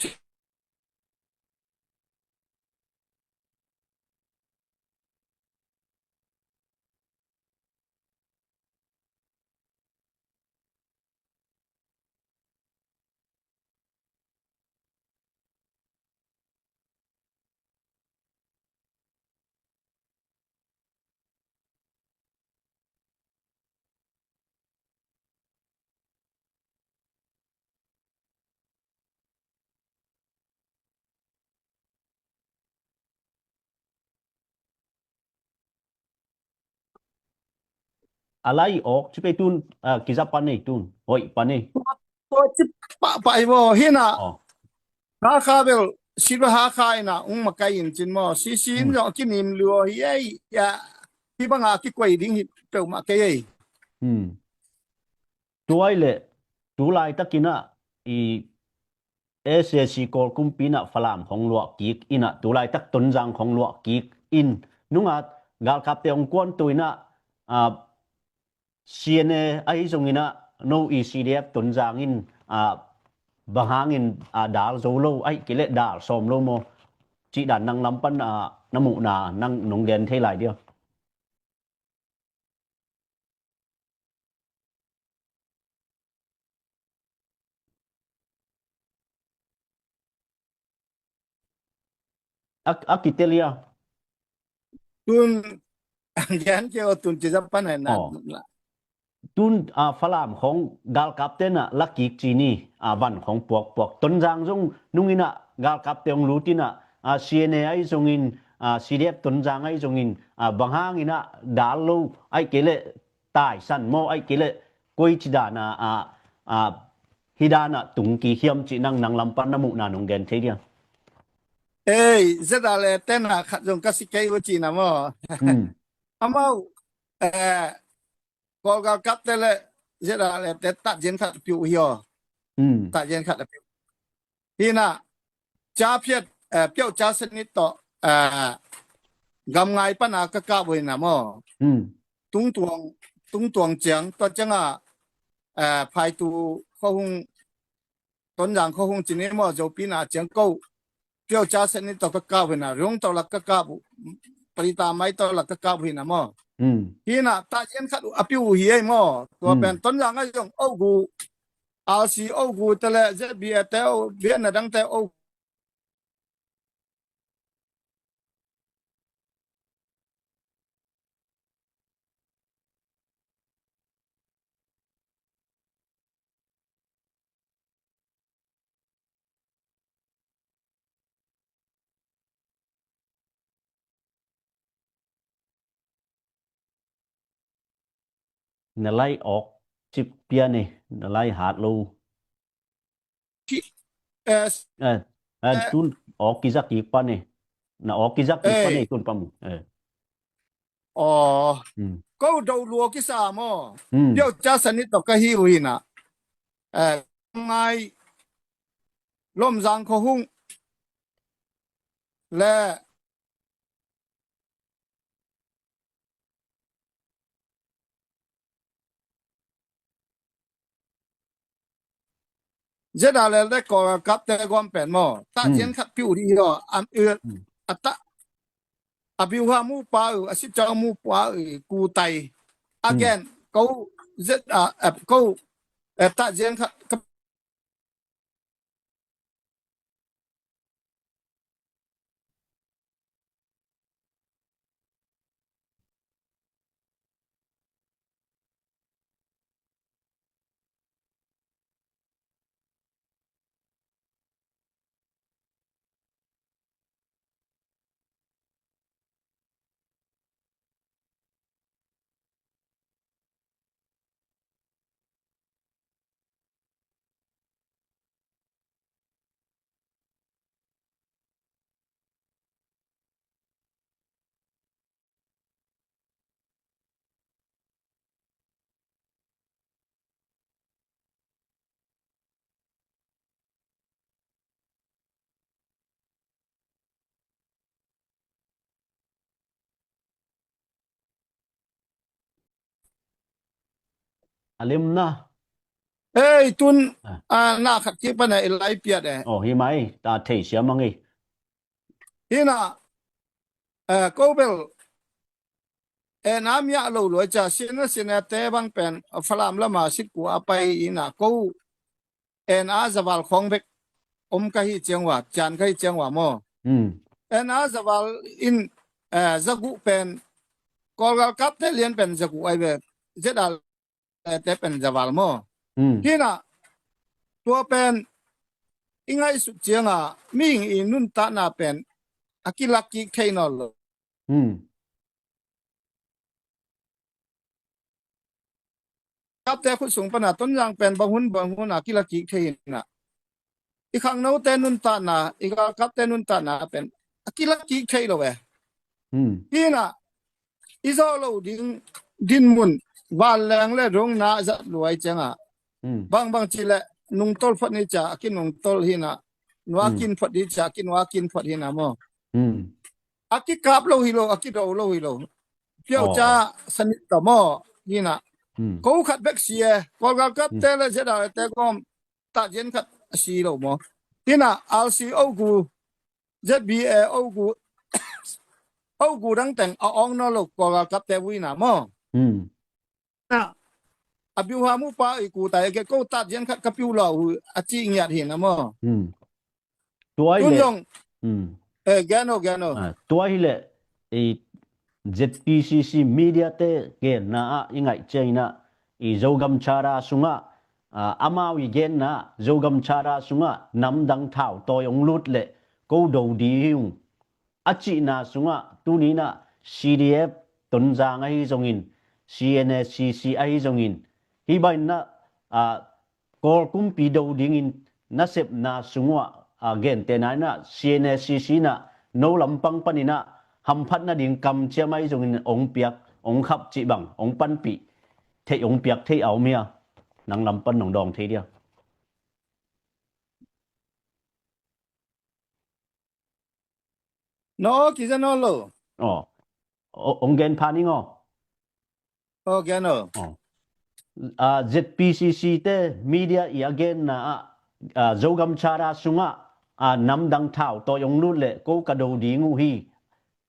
A lai awk ci pei tun, a, kiza pan ei tun, hoih pan ei. Tua ci pahpah i vaw hi na. Hakha bel silva Hakha in a ung makai in cin maw, sisi in zong a kinim lua hi ei. Hi banga kikuai ding hi peuhmah kei ei. Tuai le tu laitakin ah i S A C Kawl kumpi in ah Falam khong luah kik in ah, tu laitak Tonzang khong luah kik in, nunga galkapte hong kuanto in ah, a, C N A ahi zongin ah no i C D F Tonzang in, a, bang hangin, a, dal zo lo, ahi kei leh dal sawm lo maw? Cih dan nang lam pan, a, na muhna nang nong gen thei lai dia. A, a kitelia. Tun gen kei aw, tun ci zah pan ai na. Aw. Tun, a, Falam khong galkapte na lakik ci ni, a, van khong puakpuak. Tonzang zong nung ina galkapte hong lut ina, a, C N A ahi zongin, a, C D F Tonzang ahi zongin, a, bang hang ina dal lo, ahi kei leh taisan maw, ahi kei leh koi ci dan a, a, a, hi dan a tung kik hiam cih nang, nang lam pan na muhna nong gen thei diam? Ei, Z R A te na khat zong ka si kei uh ci na maw. Hmm. Amau, eh, Kawl galkapte le Z R A te tatzian khat a pia uh hi aw. Hmm. Tatzian khat a pia uh. Hi na, ca phiat, eh, pyoh ca sanit tawh, eh, gamngai pan a ka kap uh hi na maw. Hmm. Tungtuang, tungtuang ciang, tua ciang a, eh, Phaitu khuahung, Tonzang khuahung ci ni maw, Zopi na ciang ko pyoh ca sanit tawh ka kap uh hi na, Rungtawlak ka kap uh, Palita Maitawlak ka kap uh hi na maw. Hmm. Hi na, tatzian khat uh a pia uh hi ei maw. Tua, hmm, pen Tonzang a zong o gu, R C o gu te le Z B A te o, biakna dangte o. Na lai awk cip pian e, na lai hat lo. Ki-, eh, eh, eh, eh, tun awk kizak kik pan e. Na awk kizak kik pan e, eh, tun pa mu. Eh. Aw. Hmm. Ko do lua kisa maw. Hmm. Pyoh ca sanit tawh ka hi uh hi na. Eh, ngai Lomzang khuahung le Z R A te Kawl galkapte gawm pen maw. Tatzian khat pia uh dih hi aw. Am, eh, a ta, a biuha mu pa uh, a sitcau mu pa uh, kutai. Again, ko Z R A, eh, ko, eh, tatzian khat ka A lim na. Ei, tun, ah, na khat kik pan a i lai piat e. Oh, hi mai, ta thei siam mang e. Hi na, eh, ko bel, eh, na miah lo luai cia, sina sina te bang pen, Falam lama sitku a pai hi na, ko, eh, na zaval khong bek om ka hi ciang ua, cian ka hi ciang ua maw. Hmm. Eh, na zaval in, eh, zaguh pen, Kawl galkapte lian pen zaguh ai ve, Z R A te pen zaval maw. Hmm. Hi na, tua pen i ngaihsut ciang a, mihing i nuntakna pen a kilak kik thei nawn lo. Hmm. Kapte khut sung pan a Tonzang pen bang hun bang hun a kilak kik thei hi na. I khangnote nuntakna, i galkapte nuntakna pen a kilak kik thei lo e. Hmm. Hi na, i zawh loh ding dinmun vanleng le rong na zat luai ciang a. Hmm. Bang bang ci le nungtol phot ni cia a kinungtol hi na. Nua kin phot ni cia a kinua kin phot hi na maw. Hmm. A kikap lo hi lo, a kido lo hi lo. Pio ca sanit ta maw hi na. Hmm. Ko khat bek si e, Kawl galkapte le Z R A te gawm tatzian khat a si lo maw. Hi na, R C o gu, Z B A o gu, o gu dang teng a awng nawn lo Kawl galkapte vui na maw. Hmm. Na, a biuha mu pa i ku tai, ke ko tatzian khat ka piu lo hu, a ci ngiat hi na maw. Hmm. Tua hi le. Tun zong. Hmm. Eh, gen o, gen o. Ah, tua hi le, eh, Z P C C media te genna ah i ngaih ciangin ah, i Zogam Charter sungah, ah, amau i genna ah Zogam Charter sungah namdang thautawi hong lut leh ko do ding hi ung a cihna sungah tuni in ah C D F Tonzang ahi zongin, C N A C C ahi zongin, hih bangin ah, ah, Kawl kumpi do dingin nasepna sung uah, ah, gentehna in ah C N A C C in ah no lampang panin ah hamphat nading kamciam ahi zongin hong piak, hong khap cih bang, hong panpih theih, hong piak theih a om hia? Nang lam pan nong dawng thei dia. No, kiza no lo. Oh. O-, hong gen pha ning aw. Oh, gen aw. Oh. Ah, Z P C C te media i a genna ah, ah, Zogam Charter sungah, ah, namdang thautawi hong lut leh ko ka do ding uh hi,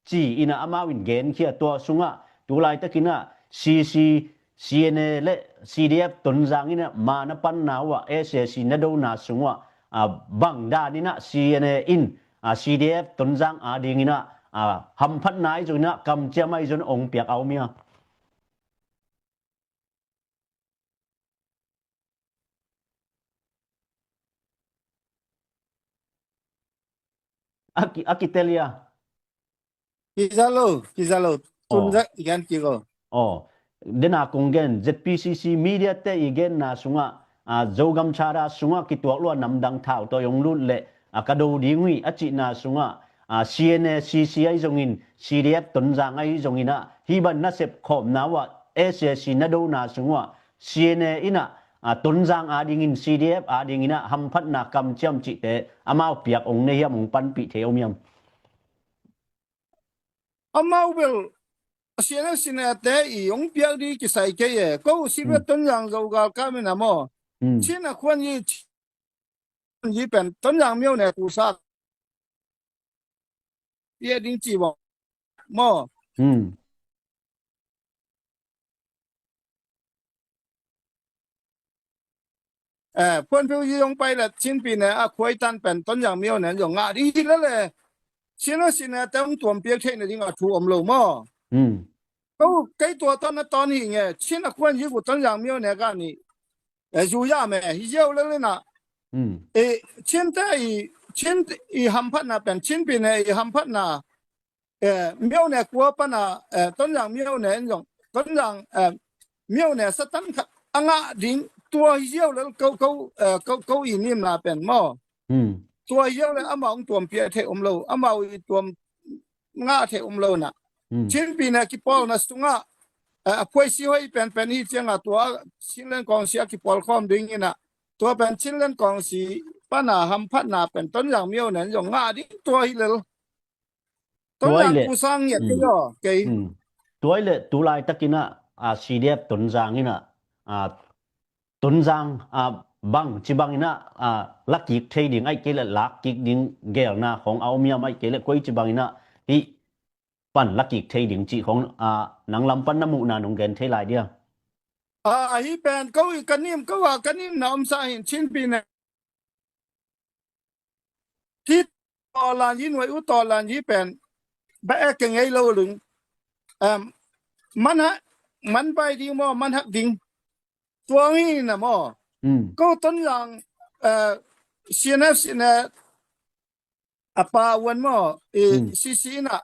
ci-in ah amau in genkhia. Tua sungah tu laitakin ah C C, C N A le C D F Tonzang in ah ma na panna uh ah, S A C na dona sung uh ah, ah, bang dan in ah C N A in, ah, C D F Tonzang adingin ah, ah, hamphatna ahi zongin ah kamciam ahi zongin hong piak a om hia? A ki-, a kitel hia? Kiza lo, kiza lo. Oh. Tunza i gen kik aw. Oh. Dena kong gen, Z P C C media te i genna sungah, ah, Zogam Charter sungah kituak lua namdang thautawi hong lut leh, ah, ka do ding uh hi a cihna sungah, ah, C N A C C ahi zongin, C D F Tonzang ahi zongin ah, hih bang nasep khawmna uh ah, S A C na dona sung uh ah, C N A in ah, ah, Tonzang adingin, C D F adingin ah hamphatna kamciam cihte amau piak hong nei hiam, hong panpih thei om hiam? Amau bel, a sian a sian a te i hong piak di kisai kei e. Ko si bel Tonzang Zo galkap in a maw. Chin a khuan yi, Chin yi pen Tonzang miau ne kusa. Pia ding ci bawng maw. Eh, phuanphiu yi hong pai le Chinpi ne a khuai tan pen Tonzang miau ne zong ngah ding hi le le. Sian a sian a te hong tuam piak theih na ding a thu om lo maw. Ko kei tua tawn a tawn hi nge, Chin a khuan yi ku Tonzang miau ne ka ni. Eh, zu ya me, hi ziau le le na. Eh, Chin te i, Chin i hamphatna pen, Chinpi ne i hamphatna. Eh, miau ne kua pana, eh, Tonzang miau ne in zong, Tonzang, eh, miau ne satan khat a ngah ding, tua hi ziau le ko, ko, eh, ko, ko i nimna pen maw. Tua hi ziau le amau hong tuam piak theih om lo, amau i tuam ngah theih om lo na. Chinpi ne kipawlna sungah, eh, a phuai si hoih pen pen hi ciangah tua Chinland Kawngsi a kipawl khawm ding in ah. Tua pen Chinland Kawngsi pana hamphatna pen Tonzang miau ne in zong ngah ding tua hi lel. Tonzang kusang ngiat kei aw, kei. Tua hi le tu laitakin ah, ah, C D F Tonzang in ah, ah, Tonzang, ah, bang ci bangin ah, ah, lakik thei ding ahih kei le lakkik ding gelna khong a om hiam, ahih kei le koi ci bangin ah hih pan lakik thei ding cih khong, ah, nang lam pan na muhna nong gen thei lai dia. Ah, ahi pen ko i ka nim, ko a ka nim na om sa hin Chinpi ne. Hih tawlan yi nuai uh tawlan yi pen ba ek ke ngei lo lung. Em, man hak, man bai ding maw, man hak ding. Tuang hi na maw. Ko Tonzang, eh, C N F, C N F a pa uan maw, eh, C C in ah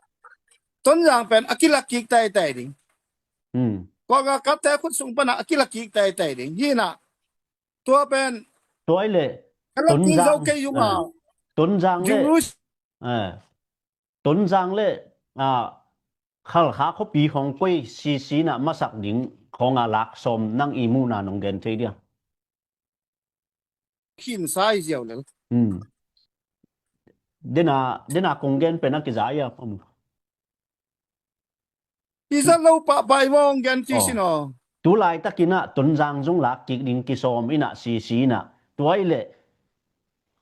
Tonzang pen a kilakik taitai ding. Kua ka kapte khut sung pana a kilakik taitai ding. Hi na. Tua pen. Tua hi le. Ka lak ding zo kei zung a. Tonzang le. Tonzang le, ah, Khalkha khuapi khong koi C C in ah masak ding khong a lak sawm nang i muhna nong gen thei dia. Khin sa hi ziau lel. Dena, dena kong gen pen a kiza ia. Iza lo pahpah i mawng gen ci sin aw. Tu laitakin ah Tonzang zung lakkik ding kisawm in ah C C in ah. Tua hi le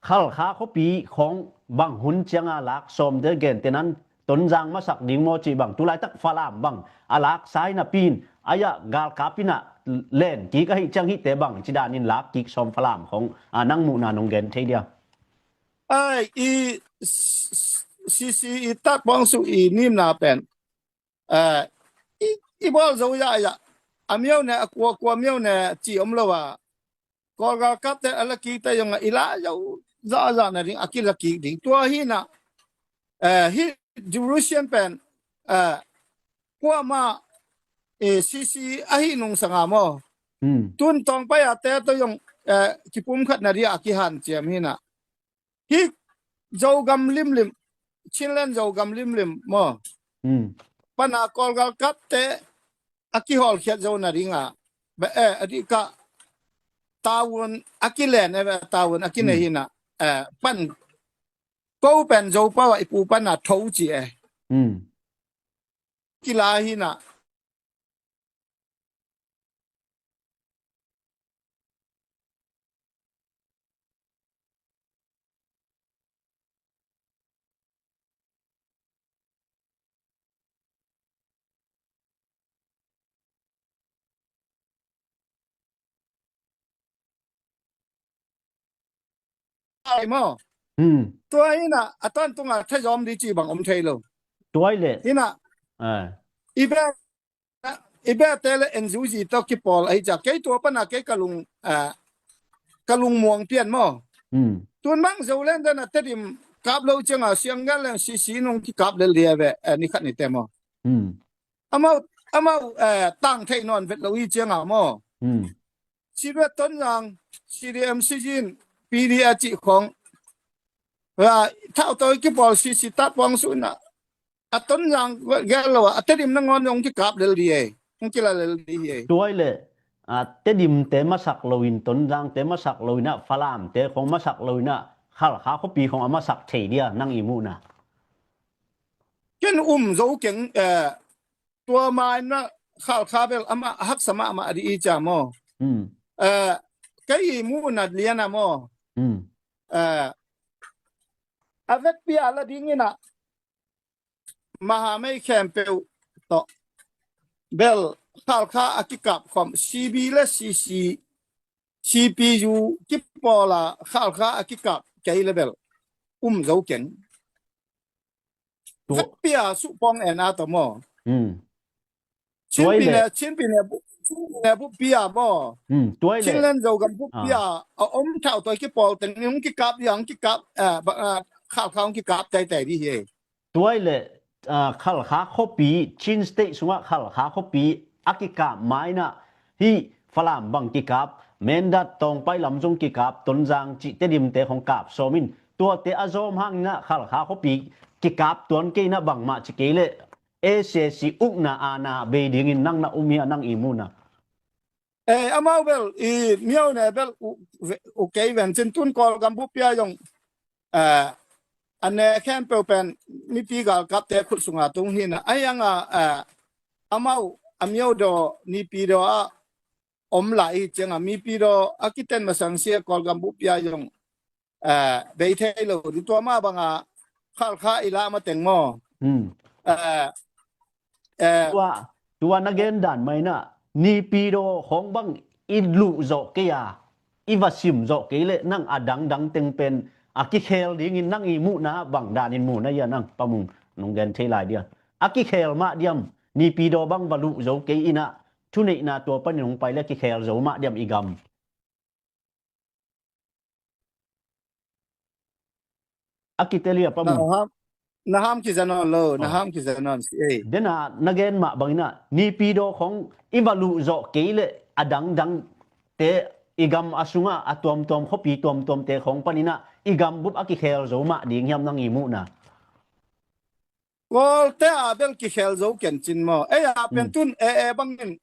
Khalkha khuapi khong bang hun cianga lak sawmte gen tenan Tonzang masak ding maw cih bang. Tu laitak Falam bang a laksa hi napi in, a ia galkap in ah len kik ahih ciang hihte bang ci danin lakkik sawm Falam khong, a, nang muhna nong gen thei dia. Ai, i C C i tak bawng su i nimna pen. Eh, i, i bawl zo ya ya. A miau ne, a kua kua miau ne ci om lo a. Kawlgal kapte a la kik te zong a i la zo za za na ding a kila kik ding. Tua hi na, eh, hi Jerusalem pen, eh, kuama, eh, sisi a hi nung sanga maw. Hmm. Tun tawng pai a te to zong, eh, kipum khat na dia a kihan ciam hi na. Hi Zogam limlim, Chinland Zogam limlim maw. Hmm. Pana Kawlgal kapte a kihawlkhiat zo na ding a. Ba, eh, a dih ka tawun a kilen e, ba, tawun a kine hi na. Eh, pan ko pen zo pau a i pu pana tho ci e. Hmm. Kila hi na. Ai maw. Hmm. Tua hi na a tan tunga thazawm di ci bang om thei lo. Tuai le. Hi na. Ah. I be, i be te le N G O zi to kipawl ahi ca. Kei tua pana kei ka lung, ah, ka lung muang pian maw. Hmm. Tun bang zo len dan a Tedim kap lo cianga siang gan leng sisi nung kikap lel dia ve, eh, ni khat ni te maw. Hmm. Amau, amau, eh, tang thei nawn vet lo i cianga maw. Hmm. Sibet Tonzang, C D M Sijin, P D A cih khong. Ra, thau toi kipawl sisi tat puang su na. A Tonzang gel lo a, a Tedim nangawn hong kikap lel di e. Hong kila lel di e. Tuai le, a, Tedim te masak lo in, Tonzang te masak lo in a, Falam te khong masak lo in a, Khalkha khuapi khong a masak thei dia, nang i muhna. Ken um zo keng, eh, tua mai na Khalkha bel ama haksa mahmah di i ca maw. Hmm. Eh, kei i muhna lian a maw. Hmm. Eh, a vekpi a la ding in a Mahamei khempeuh tawh bel Khalkha a kikap khawm, C B le C C, C P U kipawl a Khalkha a kikap kei le bel um zo keng. Tua- Vekpi a suh pawng en a tawh maw. Hmm. Chinpi ne, Chinpi ne bu, Chinpi ne bu pia maw. Hmm, tuai le. Chinland Zogam bu pia, a om thau toi kipawl teng ni hong kikap, hong kikap, eh, ba, eh, Khalkha hong kikap taitai di hi. Tuai le, ah, Khalkha khuapi, Chin State sungah Khalkha khuapi a kikap mai na, hi Falam bang kikap, Mindat Tawngpai lam zong kikap, Tonzang cih Tedim te khong kap sawm in, tuate a zawm hang in a Khalkha khuapi kikap tuan kei na bangmah ci kei le, A C C ukna a na bei dingin nang na um hi a, nang i muhna. Eh, amau bel, i miau ne bel, u, ve, u kei ven cin tun Kawlgam bu pia zong, eh, a ne khempeuh pen mipi galkapte khut sunga tung hi na. Ai anga, eh, amau, a miau daw, nipi daw a om lai hi cianga, mipi daw a kiten masang sia Kawlgam bu pia zong, eh, bei thei lo di tua ma banga Khalkha i la ma teng maw. Hmm. Eh, eh. Tua, tua na gen dan mai na, nipi daw khong bang i luh zawh kei a, i va sim zawh kei le nang a dangdang teng pen a kikhel dingin nang i muhna bang danin muhna ia nang Pa Mung nong gen thei lai dia. A kikhel mah diam, nipi daw bang va luh zo kei in a, thuneihna tua panin hong pai le kikhel zo mah diam i gam. A kitelia Pa Mung. Na ham, na ham kiza nawn lo, na ham kiza nawn si ei. Dena na gen mah bangin a, nipi daw khong i va luh zawh kei le a dangdang te i gam a sungah a tuamtuam khuapi tuamtuam te khong panin a i gam bup a kikhel zo mah ding hiam nang i muhna. Kawlte a bel kikhel zo ken cin maw. Ei a pen tun e e bangin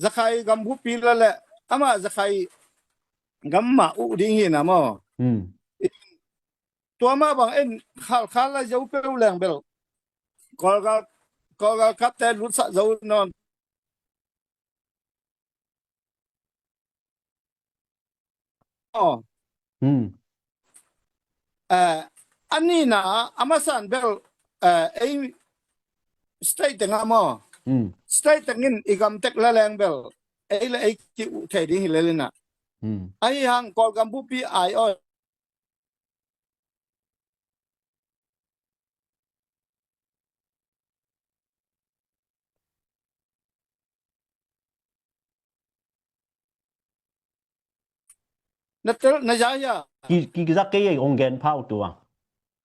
Zakhai gam bupi la le ama Zakhai gam mah uh ding hi na maw. Tua mah bang en Khalkha la zo peuh leng bel Kawlgal, Kawlgal kapte lutsah zo nawn. Aw. Hmm. Eh, a nihna a masa in bel, eh, ei state tengah maw. Hmm. State tengin i gam tek la leng bel ei le ei ki uh thei ding hi lel in a. Hmm. Ahi hang Kawlgam bupi ai aw. Na tel, na za hia? Ki, ki za kei ei, ong gen phau tua.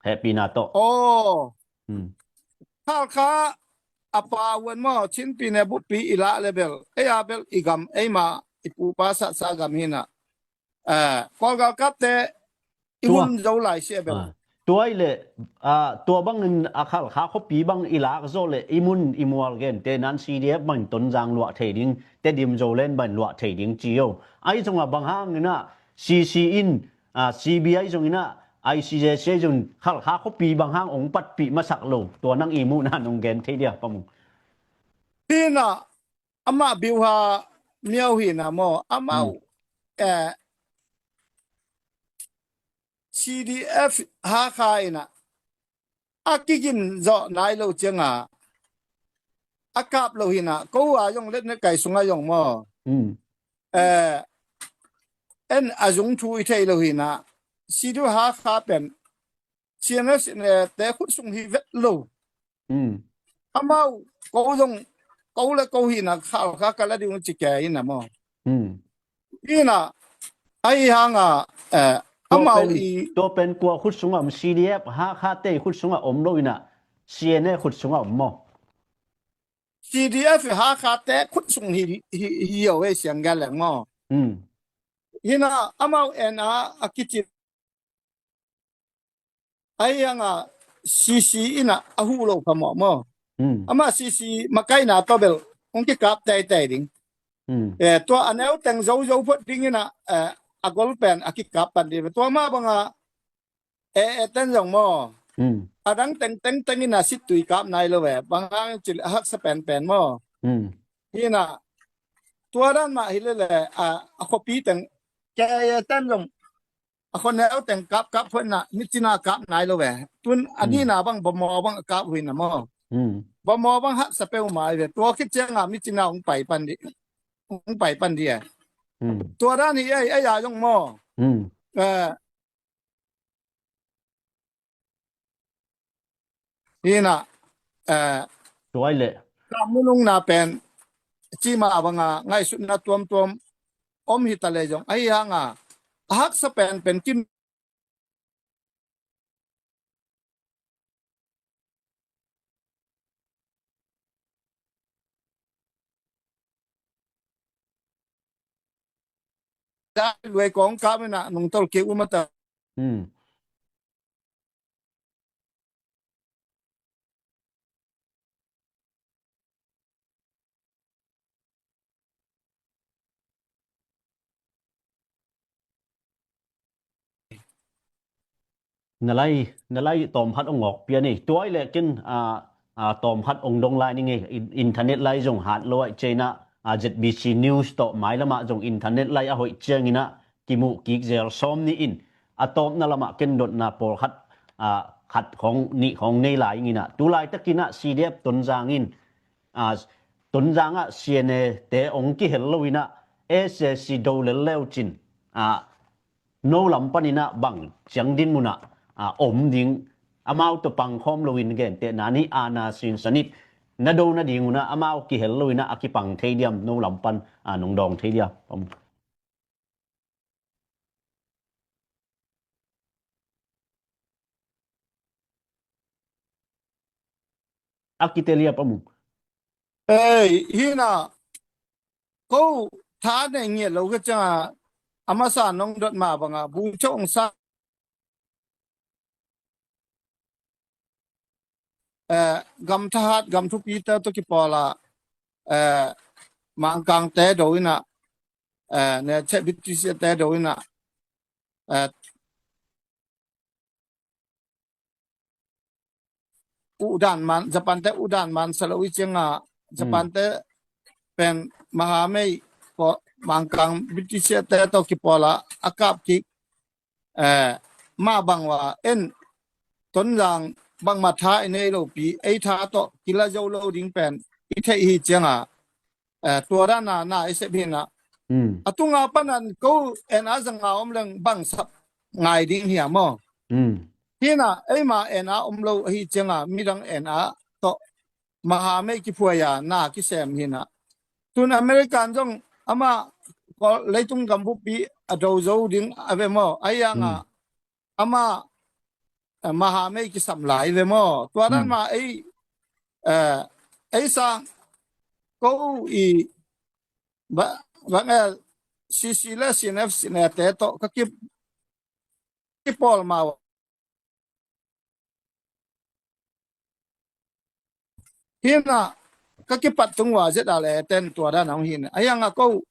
Hehpihna tawh. Oh. Hmm. Khalkha a pa uan maw, Chinpi ne Bupi i lah le bel, ei a bel i gam, ei ma i pupa satsa gam hi na. Eh, Kawlgalkapte i hun zo lai si a bel. Ah. Tua i le, ah, tua bangin a Khalkha khuapi bang i lak zawh le i mun i mual gente nan C D F bangin Tonzang luah thei ding, Tedim Zoland bangin luah thei ding ci o. Ahi zongah bang hangin ah C C in, ah, C B I zongin ah, I C J C zongin Khalkha khuapi bang hang ong patpih masak lo, tua nang i muhna nong gen thei dia, Pa Mung. Hi na, amah biuha miau hi na maw, amau, hmm, eh, C D F Hakha in ah, a kigin zawh nai lo cianga, a kap lo hi na, ko a zong letnet kai sunga zong maw. Hmm. Eh, en a zung thu i thei lo hi na, C D F Hakha pen, C N F, eh, te khut sung hi vet lo. Hmm. Amau, ko zong, ko le ko hi na, Khalkha ka la ding ci ke hi na maw. Hmm. Hi na, ahi hanga, eh, amau i. Tua pen kua khut sunga om, C D F Hakha te khut sunga om lo hi na, C N A khut sunga om maw. C D F Hakha te khut sung hi, hi, hi o e siang gal leng maw. Hmm. Hi na, amau en a, a kici. Ahi hanga C C in ah a huh lo phamawh maw. Hmm. Amah C C makaihna tawh bel hong kikap teitei ding. Hmm. Eh, tua a neu teng zozo phot ding in ah, eh, a gol pen a kikap pan ding. Tua mah banga, eh, eh, ten zong maw. Hmm. A dang teng teng teng in ah sittui kap nai lo ve. Bang hang cil a haksa penpen maw. Hmm. Hi na, tua dan mah hi lele, a, a khuapi teng, ke, eh, ten zong a khua neu teng kap kap phot na, mi cina kap nai lo ve. Tun a nihna bang bamaw bang a kap hui na maw. Hmm. Bamaw bang haksa peuhmah hi ve. Tua khit cianga mi cina hong pai pan di, hong pai pan di e. Hmm. Tua dan hi ei, ei a zong maw. Hmm. Eh, hi na, eh, tuai le. Ka munung na pen, cima banga ngaihsutna tuamtuam om hi ta le zong. Ahi hanga, a haksa pen pen kim. Luai kong kap ina nung tol ke umata. Hmm. Na lai, na lai tawm khat ong awk pian ei. Tuai le kin, a, a, tawm khat ong dong lai ning ei. In-, internet lai zong hat lo ai cina, a, Z B C News tawh mai lama zong internet lai a hoih ciangina kimuh kik zel sawm ni in. A tawpna lama ken dotna pawl khat, a, khat khong, nih khong nei lai ingina. Tulai takina C D F Tonzang in, a, Tonzang ah C N A te ong kihel lo ina, S A C do lel leu cin, a, no lam panina bang ciang din muna, a, om ding, amau to pangkhawm lo in gente nani ana sinsanit, na do na ding una, amau kihel lo ina, a kipang thei diam, no lam pan, a, nong dawng thei diam. A kitelia Pa Mung. Ei, hina, ko tha nei ngiat lo ka cianga, a masa nong dot ma banga, bu cong sa. Eh, gam thahat, gam thupite tawh kipawla, eh, Mangkangte do ina, eh, ne che British te do ina, eh, udan man, Japan te udan man salo i cianga, Japan te pen mahamei ko Mangkang British te tawh kipawla, a kap kik, eh, ma bangwa en Tonzang bangma tha i nei lo pi, ei tha tawh kila zo lo ding pen i theih hi cianga, eh, tua dana na i sep hina. A tunga panan ko en a zanga om leng bang sap ngai ding hiam aw. Hina, eima en a om lo ahi cianga midang en a tawh mahamei kiphuai a na kisem hina. Tun American zong ama Kawl leitung gam buppi a do zo ding a ve maw? Ahi hangah ama, eh, mahamei kisam lai ve maw? Tua dan mah ei, eh, ei sang ko i ba, bang, eh, C C le C N F, C N A te tawh ka ki, kipawl mau. Hinah ka kipat tung uh a Z R A ten tua dan a hong hin. Ahi hangah ko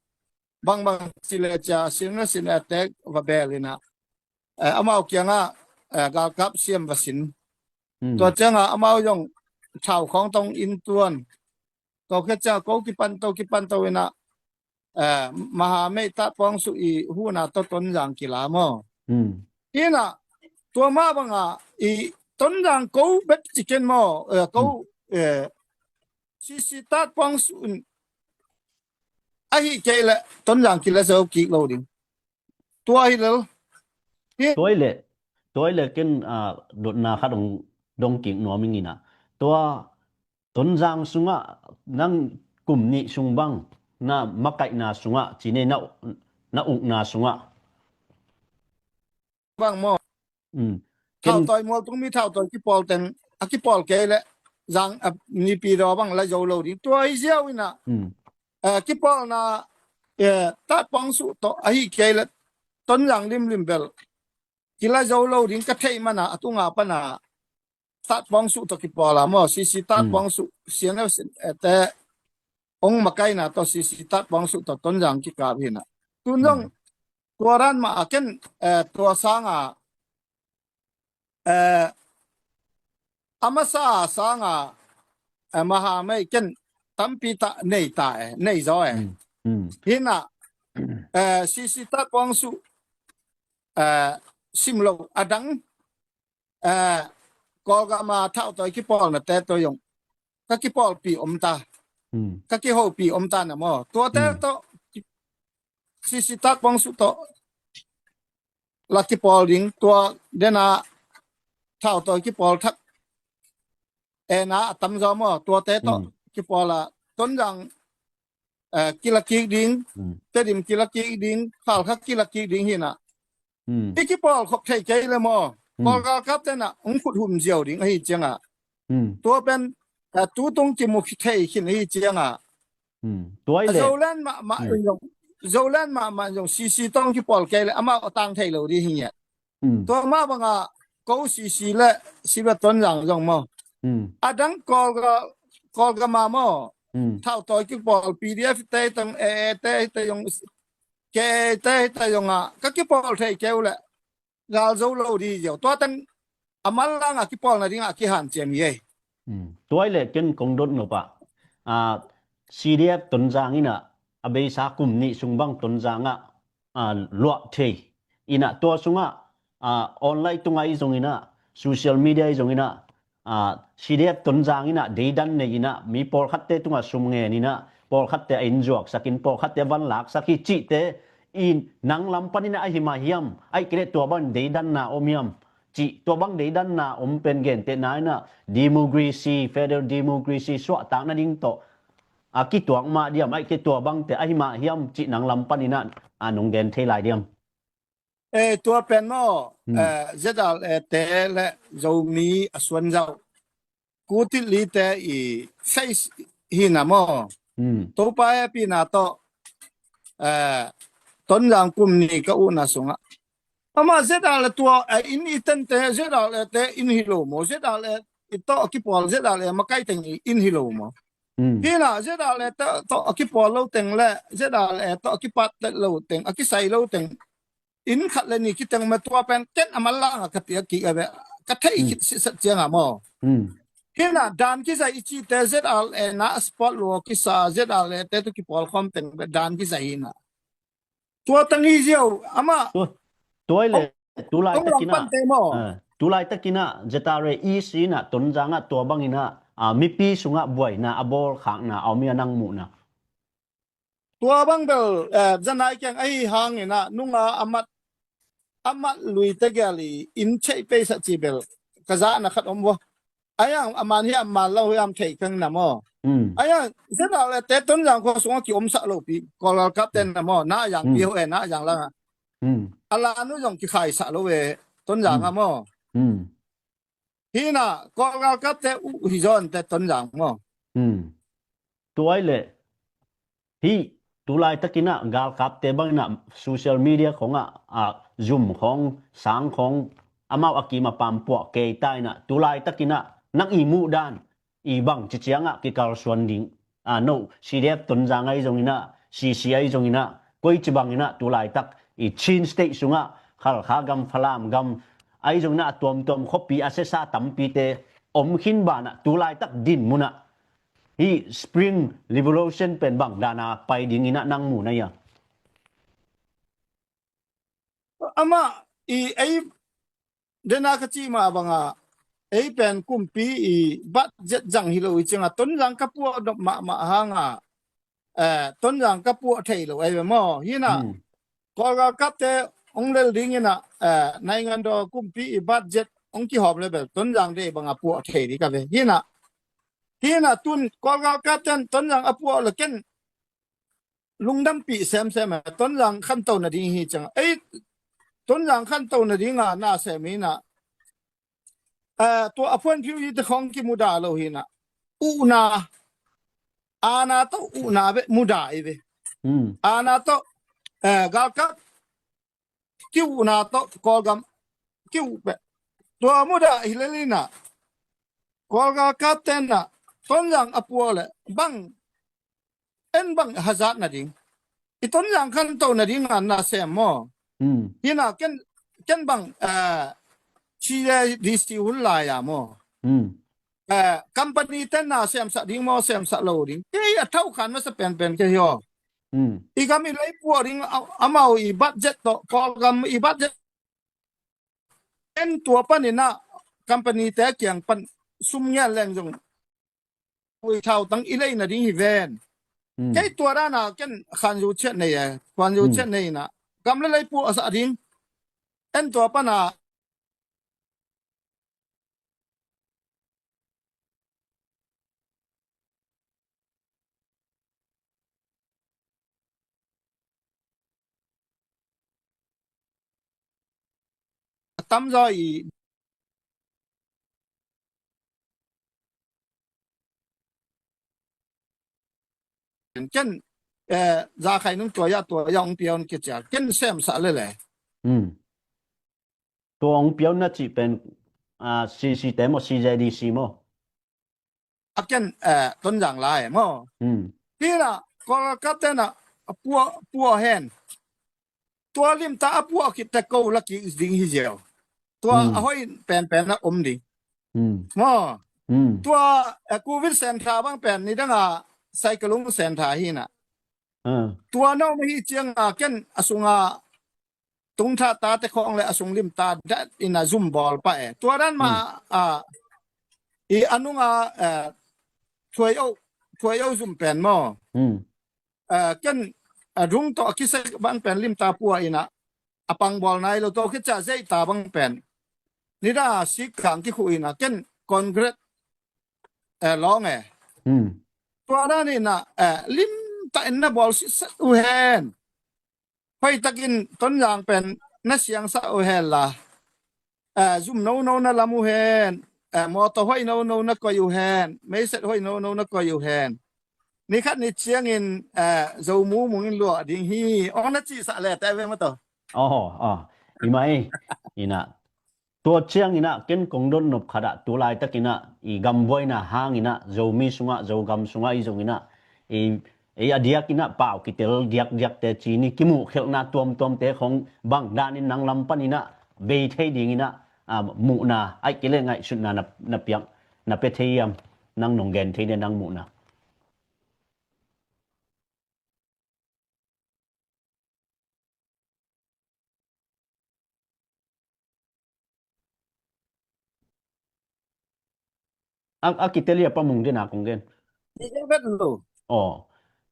bangbang ci le cia sin na sin a tek va bel inah, eh, amau kiangah, eh, galkap siam va sin. Tua ciangah amau zong thau khawng tong in tuan. Tua khit ciangah ko kipan to kipan to inah, eh, mahamei tatpuang suh i huna tawh Tonzang kila maw? Inah tua mah bangah i Tonzang ko bet ciken maw? Eh, ko, eh, C C tatpuang suh in ahi kei le Tonzang kila zo kik lo ding. Tua hi lel. Hi. Tua hi le, tua hi le ken, ah, dotna khat dong, dong kik nuam ing inah. Tua Tonzang sungah nang kum nih sung bang na makaihna sungah cine na, na ukna sungah bang maw? Thautawi mualtung mi thautawi kipawl teng a kipawl kei le zang a nipi daw bang la zo lo ding. Tua hi ziau inah, eh, kipawlna, eh, tatpuang suh tawh ahi kei le Tonzang limlim bel kila zo lo ding ka theih mana a tunga pana tatpuang suh tawh kipawl a maw? C C tatpuang suh, C N F, eh, te ong makaina tawh C C tatpuang suh tawh Tonzang kikap hinah. Tun zong tua ran mah a ken, eh, tua sanga, eh, a masa sanga, eh, mahamei ken tampi ta nei ta e, nei zaw e. Hinah, eh, C C tatpuang suh, eh, sim lo a dang, eh, Kawlgama thautawi kipawlna te tawh zong ka kipawlpi om ta. Ka kihopi om ta na maw? Tuate tawh C C tatpuang suh tawh la kipawl ding tua dena thautawi kipawl thak ena a tamzaw maw? Tuate tawh kipawl a Tonzang, eh, kila kik ding, Tedim kila kik ding, Khalkha kila kik ding hinah. I kipawl khop thei kei le maw? Kawlgalkap tenah ong khut hum ziau ding ahi ciangah. Tua pen, eh, tutung kimu thei khin ahi ciangah. Tua hi le. Zoland mahmah in zong, Zoland mahmah in zong C C tawh kipawl kei le amau a tang thei lo ding hi ngiat. Tua mah bangah ko C C le Siva Tonzang zong maw? A dang Kawlga, Kawlgama maw? Thautawi kipawl P D F te tong, A A te te zong, K A te te zongah ka kipawl thei keu le gal zo lo ding hi ziau. Tua teng a manlang a kipawl nadingah kihanciam hi ei. Tua hi le ken kong dot nop ah, ah, C D F Tonzang inah a beisa kum nih sung bang Tonzang ah, ah, luah thei inah tua sungah, ah, online tungah i zong inah, social media i zong inah, ah, C D F Tonzang inah deidan nei inah mi pawlkhatte tungah sum ngen inah pawlkhatte a innzuaksak in pawlkhatte a van laksak hi cihte in nang lam pan inah ahi mah hiam, aih kei le tua bang deidanna om hiam cih tua bang deidanna om pen gentehna inah democracy, federal democracy suahtak nading tawh a kituak mah diam, aih kei tua bangte ahi mah hiam cih nang lam pan inah a nong gen thei lai diam? Eh, tua pen maw, eh, Z R A te le Zomi a suanzauh kutilite i face hina maw? Topa hehpihna tawh, eh, Tonzang kum nih ka uhna sungah amah Z R A tua, eh, inn i tente Z R A te inn hi lo maw? Z R A i tawh a kipawl Z R A makaih teng i inn hi lo maw? Hinah Z R A tawh a kipawl lo teng le Z R A tawh a kipat lo teng, a kisai lo teng inn khat le nih kiteng mah tua pen ken a manlang a ka piak kik a ve, ka theih khit sitset ciangah maw? Hinah dan kizai i cihte Z R A na a sport lo kisa Z R A te tawh kipawl khawm teng ve dan kizai hinah. Tua tang hi ziau amah. Tua hi le, tulai takinah, tulai takinah Z R A i sinah Tonzangah tua banginah, ah, mipi sungah buaina a bawlkhakna a om hi a nang muhna? Tua bang bel, eh, zanai keng ahi hanginah nunga a mat, a mat lui tegel i in cheih peisah ci bel ka zahna khat om vua. Ayang aman hi aman lo hi am thei kang na maw. Hmm. Ayang zena le te Tonzang khua sungah ki omsak lo pi. Kolgal kap ten na maw. Na yang pi ho e na yang langa. Hmm. Ala nu zong ki khaisak lo e Tonzang a maw. Hmm. Hina Kolgal kap te uh hi zon te Tonzang maw. Hmm. Tuai le Hih tulaitak inah galkapte bang inah social media khongah a zum khong sang khong amau a kim a pam puah kei ta inah tulaitak inah nang i muh dan i bang ciciangah kikalsuan ding. A no C D F Tonzang ahi zong inah C C ahi zong inah koici bang inah tulaitak i Chin State sungah Khalkha gam Falam gam ahi zong inah a tuamtuam khuapi a sesa tampite om khin banah tulaitak din munah hih Spring Revolution pen bang dana pai ding inah nang mu na ia. Amah i ei dena ka cih mah banga ei pen kumpi i budget zang hi lo i cinga Tonzang ka puah dop mahmah hanga eh, Tonzang ka puah thei lo ei ve maw hina. Hmm. Kolgal kapte ong lel ding inah eh, naingan daw kumpi i budget ong kihawm le bel Tonzang dei banga puah thei di ka ve hina. Hina tun Kolgal kapten Tonzang a puah le ken lungdampih semsem eh, Tonzang khanto nading hi ciang ei Tonzang khanto nadinga na sem hina. Eh, tua a phuanphiu hi te khong kimuda lo hina. Uhna ana tawh uhna ve muda i ve. Hmm. Ana tawh eh, galkap ki uhna tawh Kawlgam ki uh peh. Tua muda hi lelina Kawlgal kaptena Tonzang a puah le bang en bang hazat nading i Tonzang khanto nading anna sem maw. Hmm. Hina ken ken bang eh, C D C hun lai a maw. Hmm. Eh, company tenna semsak ding maw semsak lo ding kei a thau khan masa penpen kei hi aw. Hmm. I gam i lei puah ding a- amau i budget tawh Kawlgam i budget en tua paninah company te kiang pan sum ngian leng zong ui thau tang i lei nading hi ven. Hmm. Kei tua dana ken khanzu chiat nei e khanzu chiat nei inah gam le lei puah a sah ding en tua pana a tamzaw i ken eh, zakhai nung tua ya tua ya ong piawn kicia ken semsah lele. Hmm. Tua ong piawn na cih pen ah, C C te maw C Z D C maw. A ken eh, Tonzang lai maw. Hmm. Hina Kawlgal kaptena a puah puah hen. Tua limta a puah khit te ko la kik ding hi ziau. Tua hmm, a hoi penpen a om ding. Hmm. Maw. Hmm. Tua eh, covid centre bang pen nidanga Saikalung centre hina. Ah. Tua no ma hi cianga ken a sunga tungtha tate khawng le a sunglim ta dat in a zum bawl pah e. Tua dan ma hmm, a i a nunga eh, thuai o thuai o zum pen maw. Hmm. Eh, ken a dung tawh a kisek bang pen limta pua in a a pang bawl nai lo tawh kicia zeita bang pen nida sik khang kikhu in a ken concrete eh, lawng e. Hmm. Tua dan in a eh, limta in na bawl sitset uh hen. Hoihtakin Tonzang pen na siangsak uh hen la eh, zum nono na lam uh hen. Eh, mawtaw hoih nono na koih uh hen. Meiset hoih nono na koih uh hen. Nikhat ni ciangin eh, zo mumung in luah ding hi. Ong na cihsah le te ve maw taw. Aw aw. I mah i. Inah tua cianginah ken kong dot nop khatah tu laitakinah i gambuaina hanginah Zomi sungah Zogam sungah i zonginah i ei a diakinah pau kitel diakdiakte cini kimuhkhelhna tuamtuamte khong bang danin nang lam paninah bei thei dinginah muhna aih kile ngaihsutna na piak na pia thei hiam? Nang nong gen thei dia nang muhna. A, a kiteli a pamung dena kong gen. Aw,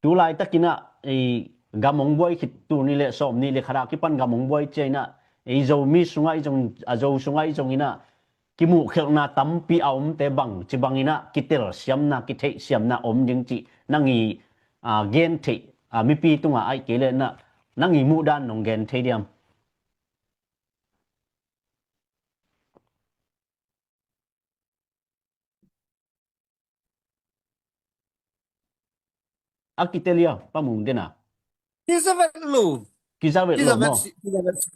tu laitakinah ei gam hong buai khit tu ni le sawm ni le khata kipan gam hong buai ciainah ei Zomi sungah i zong a Zo sungah i zonginah kimuhkhelhna tampi a omte bang ci bangin ah kitelsiamna, kitheihsiamna om ding cih nang i, a, gen theih, a, mipi tungah aih kei le na, nang i muhdan nong gen thei diam? A kitel ia, Pa Mung Gen a. Kiza vet lo. Kiza vet lo maw? Kiza vet si, kiza vet si.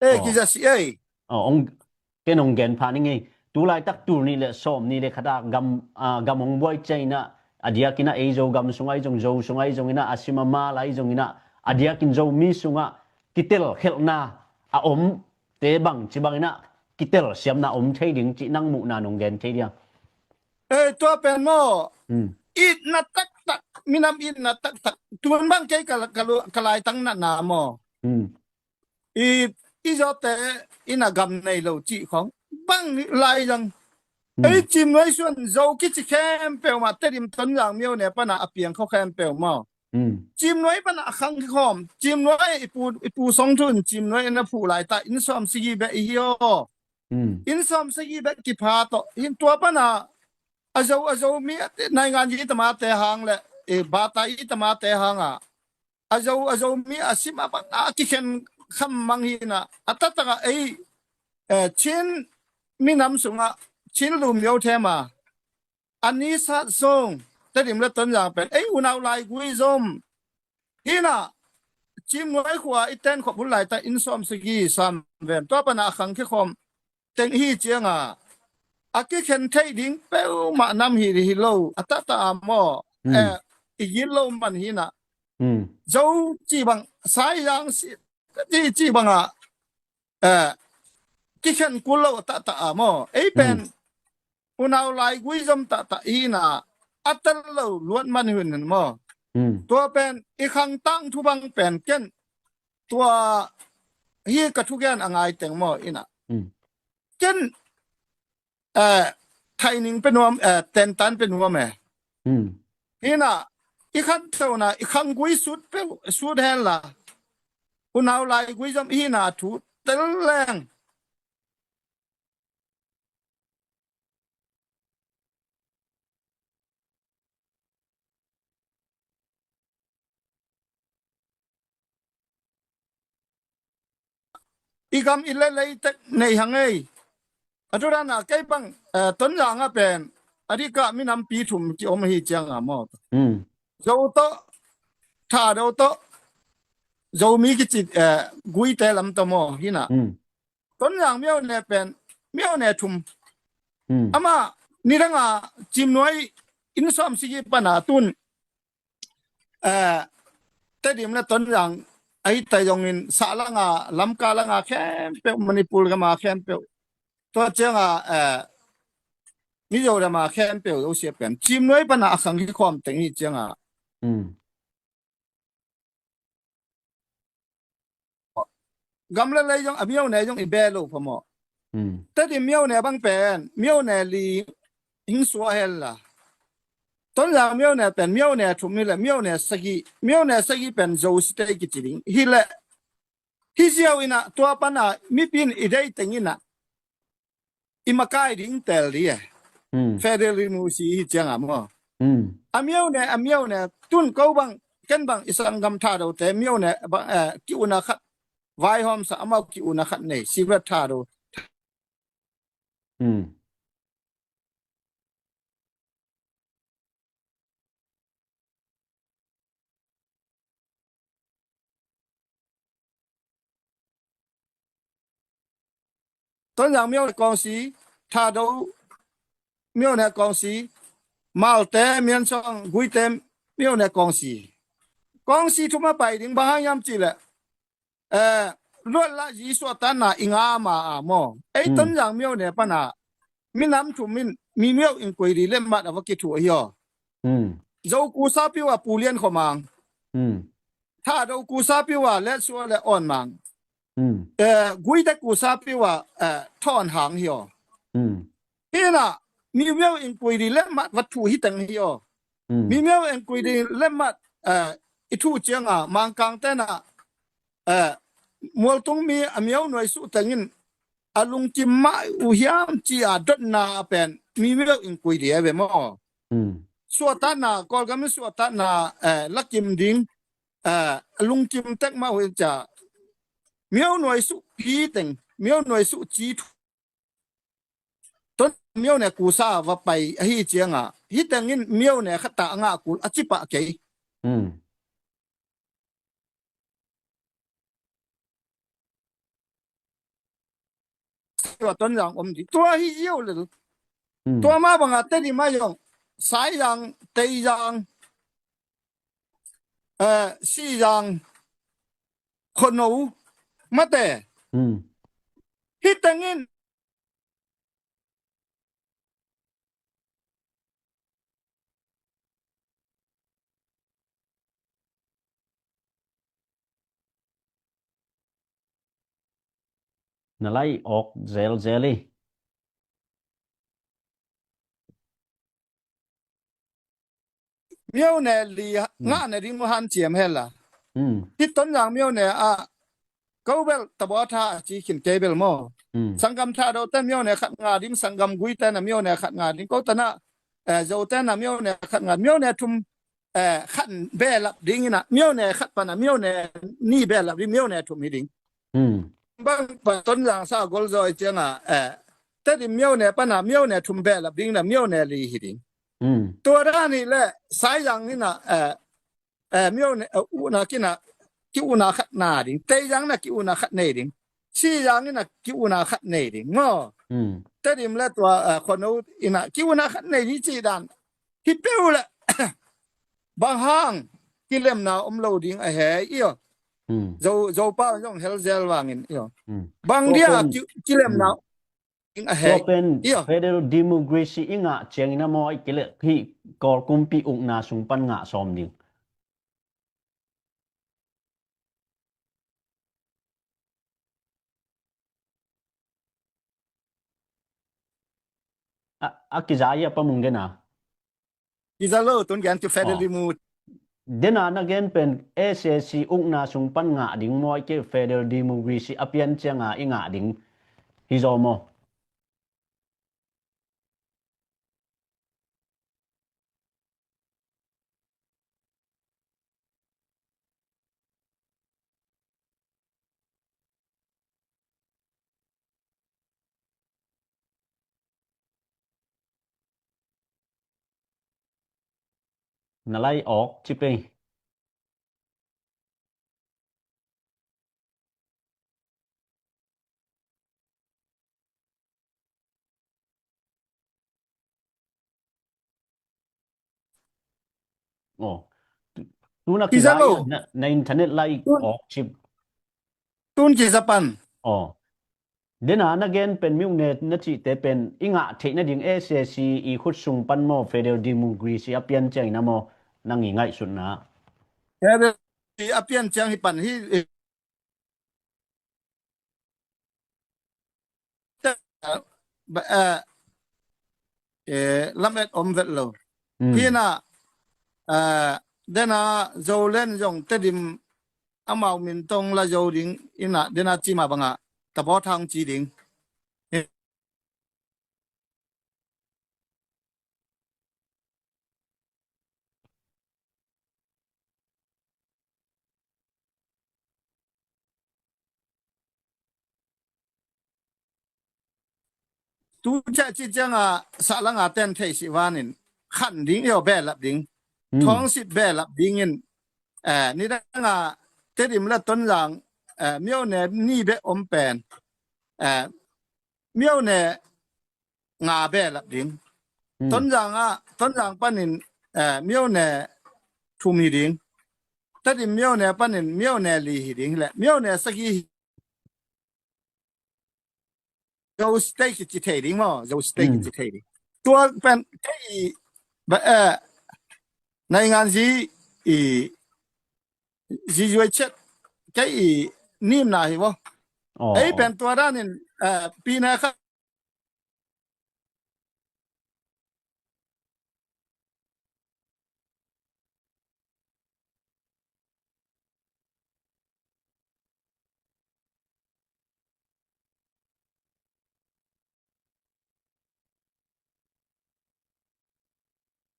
Eh, kiza si, eh. Ong, ken ong gen pha ning ei. Tu laitak tul nih le sawm nih le khat a gam, a, gam ong buai ciangin ah, a diakin ah ei Zogam sung ahi zong, Zo sung ahi zongin ah, a sim a mal ahi zongin ah, a diakin Zomi sungah kitelkhelhna a om te bang ci bangin ah kitelsiamna om thei ding cih nang muhna nong gen thei diam? Eh, tua pen maw? Itna taktak, minam itna taktak. Tun bang kei ka, ka, ka laitang natna maw? I, i zawte inn ah gam nei lo cih khong bang lai zang. Ei Cimnuai suan Zo kici khempeuh mah Tedim Tonzang mione pana a piang khawh khempeuh maw? Cimnuai pana a khang khawm, Cimnuai i pu, i pu song thun Cimnuai in a phuh laita inn sawm sigi beh i hi aw. Inn sawm sigi beh kipha tawh hin tua pana a Zo, a Zomi a te, naingan i tamate hang le, e, bata i tamate hang a a Zo, a Zomi a sim a bang a kikhen kham mang hi na, a taktak a ei, eh, Chin minam sungah Chin lumio them a, a ni sat sung, Tedim le Tonzang pen ei unau laigui zom hi na, Cimnuai khua i ten khop hun laita inn sawm sigi sam vem tua pana a khang khe khawm teng hi cianga a kikhen theih ding peuhmah nam hi, hi lo a taktak a maw? Eh, i gil lo man hi na. Zo ci bang, Saizang si, ci, ci bang a, eh, kikhen kul lo a taktak a maw? Ei pen unau laigui zom taktak hi na, a tel lo luat man hun hun maw? Tua pen i khang tang thu bang pen ken tua hi ka thugen a ngai teng maw ina. Ken, eh, thaining pe nuam, eh, tentan pe nuam e. Hina, i khan tona, i khanggui sut pe, sut hen la. Unau laigui zom hina thu tel leng. I gam i lelei tek nei hang ei. A thu dana kei bang, eh, Tonzang a pen a dikah minampi thum ki om hi cianga maw? Zo tawh, Thado tawh, Zomi kici, eh, Guite lam tawh maw hina. Tonzang miaune pen miaune thum. Ama nidanga Cimnuai inn sawm sigi pana tun, eh, Tedim le Tonzang ahi tai zongin Sah langa, Lamka langa khempeuh, Manipur gama khempeuh, tua cianga, eh, Mizoram a khempeuh zosia pen Cimnuai pana a khang hi khawm teng hi cianga. Gam le lei zong a miaune zong i be lo phamawh. Tedim miaune bang pen miaune li hing sua hel la. Tonzang miaune pen miaune thum hi le miaune sagi, miaune sagi pen Zo site kici ding hi le. Hi ziau ina tua pana mipin i dei teng ina i makai ding tel di e. Federal Democracy hi cianga maw? A miaune, a miaune, tun ko bang, ken bang i sanggam Thado te miaune bang, eh, ki una khat vaihawm sa, amau ki una khat nei, Sibrat Thado. Tonzang miaune kawngsi, Thado miaune kawngsi, Malte, Miansong, Guite miaune kawngsi. Kawngsi thum a pai ding bang hang hiam cih leh, eh, luat lah Jesuh a tanna i ngam a maw? Ei Tonzang miaune pana minam thum in mi miau in kui di lemmat a va kithu ahi aw. Zo kusa piu a Pu Lian Khua Mang. Thado kusa piu a Let Sua le Awn Mang. Eh, Guite kusa piu a, eh, Thawn Hang hi aw. Hina mi miau in kui di lemmat va thu hi teng hi aw. Mi miau in kui di lemmat, eh, i thu cianga Mangkang tena, eh, mualtung mi a miau nuai suh tengin a lungkim mah uh hiam ci-a dotna pen mi meuh in kui dia ve maw? Hmm. Suahtakna, Kawlgam in suahtakna, eh, lakim ding, eh, a lungkim tek mah uh hiam ci-a, myo nuai suh pi teng, myo nuai suh ci thu. Ton myo ne kusa va pai ahi cianga, hi tengin myo ne khat ta a ngah kul a ci pah kei. Hmm. Tua Tonzang om di. Tua hi ziau lel. Hmm. Tua mah banga Tedim a zong, Saizang, Teizang, eh, Sizang, Khono, mate. Hmm. Hi tengin na lai awk zelzel hi. Myo ne li, hmm, ngah na ding uh hanciam hela. Hmm. Hi Tonzang myo ne a, ko bel Tabawtha a ci khin kei bel maw. Hmm. Sanggam Thado ten myo ne khat ngah ding, sanggam Gui ten a myo ne khat ngah ding, ko tana, eh, Zo ten a myo ne khat ngah, myo ne thum, eh, khat behlap ding ina, myo ne khat pana myo ne nih behlap ding, myo ne thum hi ding. Hmm. Bang pa Tonzang sa golzaw i cianga, eh, Tedim myo ne pana myo ne thum behlap ding na myo ne li hi ding. Hmm. Tua dan hi le Saizang ina, eh, eh, myo ne, eh, una kina, ki una khat na ding. Teizang na ki una khat nei ding. Sizang ina ki una khat nei ding. Ngo. Hmm. Tedim le tua, eh, Khono ina ki una khat nei ding ci dan. Hi peu le. Bang hang kilemna om lo ding a he, io. Hmm. Zo, Zopa zong helzel vangin, io. Hmm. Bang dia ki, kilemna, hmm, ding a he. Tua pen, io, federal democracy i ngah ciangin a maw, i kileh hi Kawl kumpi ukna sung pan ngah sawm ding. A, a kiza i a pamung dena. Kiza lo, tun gen tu federal demo. Dena na gen pen S A C ukna sung pan ngah ding maw, i ke federal democracy a pian cianga i ngah ding hi zaw maw? Na lai awk ci pei. Oh. Tu, tu na kiza lo. Na, na internet lai awk cip. Tun kiza pan. Oh. Dena na gen pen myo ne na cihte pen i ngah theih nading S A C i khut sung pan maw, federal democracy a pian ciangin a maw, nang i ngaihsutna. Federal a pian ciang hi pan hi, eh, eh, lamet om vet lo. Hmm. Hina, eh, dena Zolen zong Tedim amau min tong la zo ding ina, dena cima banga Tabawtha ci ding. Tu ciah ci cianga sahlanga ten thei si vanin khan ding io, behlap ding. Hmm. Thawngsip behlap dingin, eh, nidanga Tedim le Tonzang, eh, myo ne ni beh om pen, eh, myo ne nga behlap ding. Hmm. Tonzang ah, Tonzang panin, eh, myo ne thum hi ding. Tedim myo ne panin myo ne li hi ding le myo ne sagih hi. Zo state kici thei ding maw, Zo state, hmm, kici thei ding. Tua pen kei ba, eh, naingan zi i zi zuai chet kei i nimna hi maw. Oh, ei pen tua danin, eh, pi ne kha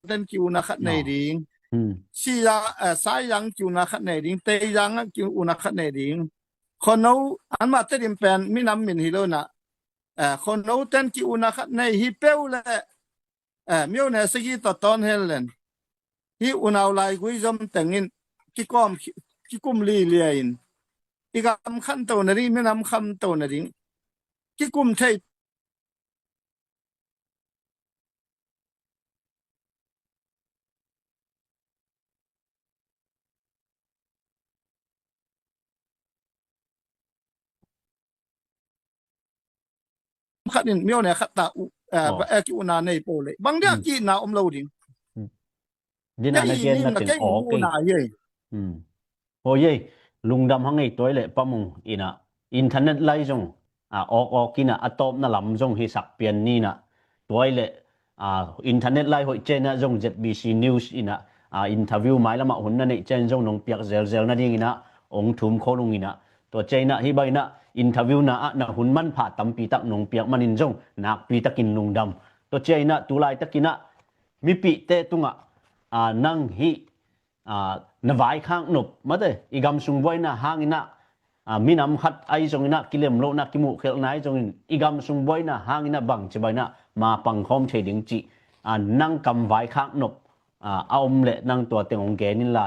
ten ki-una khat nei ding. Sizang, eh, Saizang ki-una khat nei ding. Teizang ah ki-una khat nei ding. Khuano, anmah Tedim pen minam min hi lo inah, eh, Khuano ten ki-una khat nei hi peuh leh, eh, Myone sagih tawh tawn hen len, hih unau laigui zom teng in kikawm, kikum lilia in i gam khanto nading, minam khanto nading kikum thei khat in Myone khat ta u, eh, ba, eh, ki-una nei po le bang dia ki-itna om lo ding. Dina na gen na teng aw kei. Aw yei, lungdam hang ei. Tua i leh Pa Mung inah internet lai zong, ah, awk awk inah a tawpna lam zong hisak pian ni inah. Tua i leh, ah, internet lai hoih ciang inah zong Z B C News inah, ah, interview mailamah hun na neih ciang zong nong piak zelzel nading inah ong thum khol ung inah. Tua ciang inah hih bang inah interview na ah na hun manpha tampi tak nong piak manin zong nakpi takin lungdam. Tua ciang inah tu laitak inah mipihte tungah, ah, nang hih, ah, na vaikhak nop, mate, i gam sung buaina hang inah, ah, minam khat ahi zong inah, kilem lohna, kimuhkhelhna ahi zongin i gam sung buaina hang inah bangci bang inah ma pangkhawm thei ding cih, ah, nang kam vaikhak nop, ah, a om leh nang tua teng hong gen inla,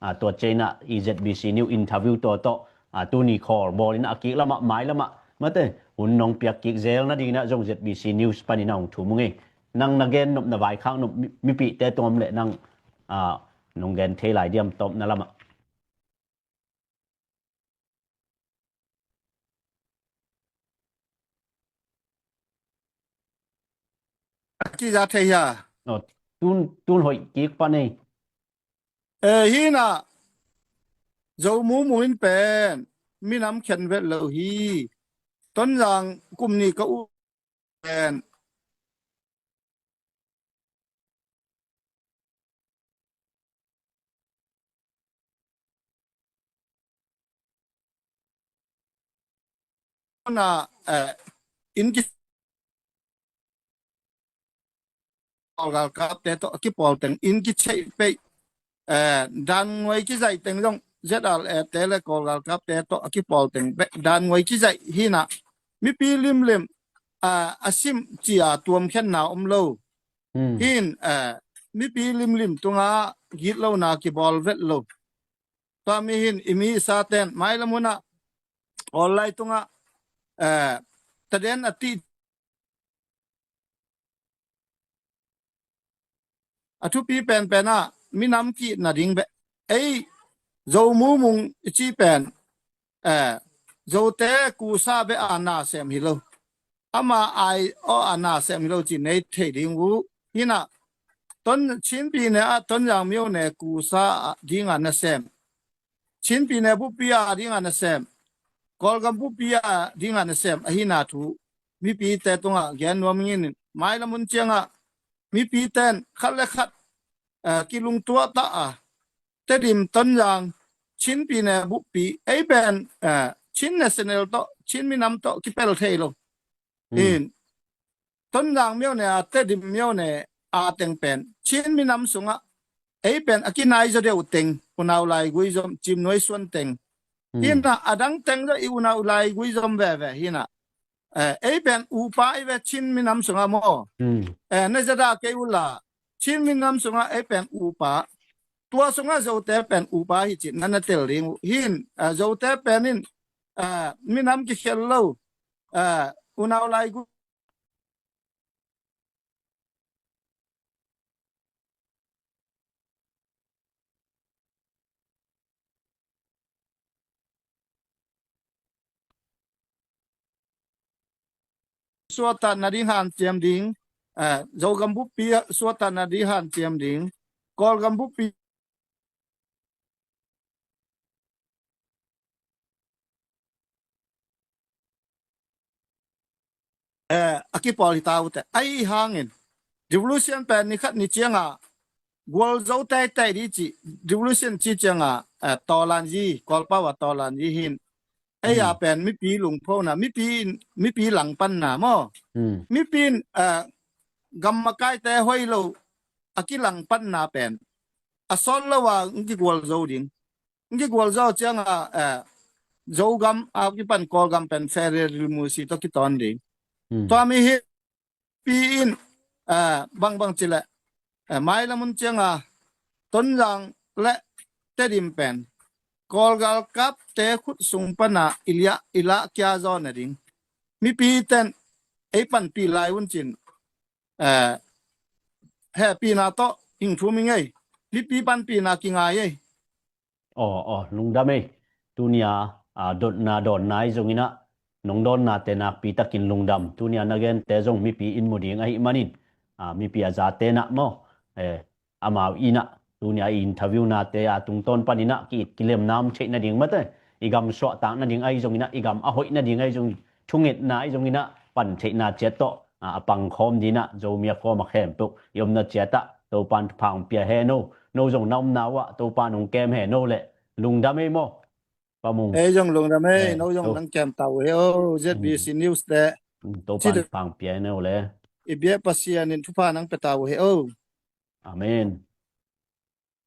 ah, tua ciang inah i Z B C News interview tua tawh, ah, tuni khawl bawl inah a kik lamah, mai lamah, mate, hun nong piak kik zel nading inah zong Z B C News pan inah hong thum ung ei. Nang na gen nop, na vaikhak nop mi, mipihte tung om leh nang, ah, nong gen thei lai diam tawpna lamah? A kiza thei hia? Aw, tun, tun hoih kik pan ei. Eh, hi inah Zo Mu Mung in pen minam khen vet lo hi. Tonzang kum nih ka u pen na, eh, inn ki galkapte tawh a kipawl teng inn kicheih peih, eh, dan nguai kizaih teng zong Z R A te le Kawl galkapte tawh a kipawl teng bek dan nguai kizaih hi inah mipi limlim, ah, a sim cia tuamkhenna om lo. Hi in, eh, mipi limlim tungah gitlona kibawl vet lo. Tua mi hi in i mi i sa ten mailam hun ah online tungah, eh, taden a ti a thupi penpen ah minam ki-itna ding beh. Ei Zo Mu Mung i ci pen, eh, Zote kusa beh a na sem hi lo. Ama ai aw a na sem hi lo ci nei thei ding uh. Hi inah Ton, Chin pi ne ah Tonzang Myone kusa ding a na sem, Chin pi ne bupi a ding a na sem, Kawlgam bupi a ding a na sem ahina thu mipite tungah gen nuam ing in, mailam hun ciangah mipite in khat le khat, eh, kilungtuah ta a, Tedim, Tonzang, Chin pi ne bupi, ei pen, eh, Chin national tawh, Chin minam tawh kipel thei lo. In Tonzang Myone a, Tedim Myone a teng pen Chin minam sungah ei pen a kinai zaw deuh teng, unau laigui zom, cimnuai suan teng. Hi inah a dang teng zaw i unau laigui zom veve hi inah, eh, ei pen upa i ve Chin minam sungah maw. Eh, na zada kei ula Chin minam sungah ei pen upa. Tua sungah Zote pen upa hi cih na na tel ding uh. Hi in, eh, Zote pen in, eh, minam kikhel lo, eh, unau laigui suahtakna ding hanciam ding, eh, Zogam bupi suahtakna ding hanciam ding, Kawlgam bupi eh, a kipawl hi ta uh teh. Ahi hangin revolution pen ni khat ni ciangah gualzo teitei ding ci, revolution ci ciangah, eh, tawlanzi, Kawlpau a tawlanzi hi in. Ei a pen mipi lungphona, mipi in, mipi langpanna maw. Mipi in, eh, gam makaite hoih lo, a kilangpanna pen a sawt lo a ng kigual zo ding. Ng kigual zo cianga, eh, Zogam a kipan Kawlgam pen Federal Rilmusi tawh kitawn ding. Hmm. Tua mi hi pi in, eh, bangbang cileh, eh, mailam un cianga Tonzang le Tedim pen Kawlgalkapte khut sung pana i liah i lah kia zaw nading. Mipi ten ei panpih lai un cin, eh, hehpihna tawh hing thum i ngei. Mipi panpihna kingai ei. Aw, aw, lungdam ei. Tunia, a, dotna dawnna ahi zonginah, nong dawnnate nakpi takin lungdam. Tunia na gente zong mipi in mu ding ahih manin, a, mipi a zatenah maw, eh, amau inah, tunia i interviewnate a tungtawn paninah ki-it kilemna om theih nading mate, i gam suahtak nading ahi zonginah, i gam a hoih nading ahi zongin, thungetna ahi zonginah, pan theihna ciat tawh, a, a pangkhawm dinah, Zomi a khawm a khempeuh i omna ciatah Topan thupha hong pia hen o. No zong na omna uhah Topan hong kem hen o le. Lungdam ei maw, Pa Mung? Ei zong lungdam ei, eh, no zong nang kem ta uh hen o. Z B C News te. Topan thupha hong pia hen o le. I biak Pasian in thupha nang pia ta uh hen o. Amen.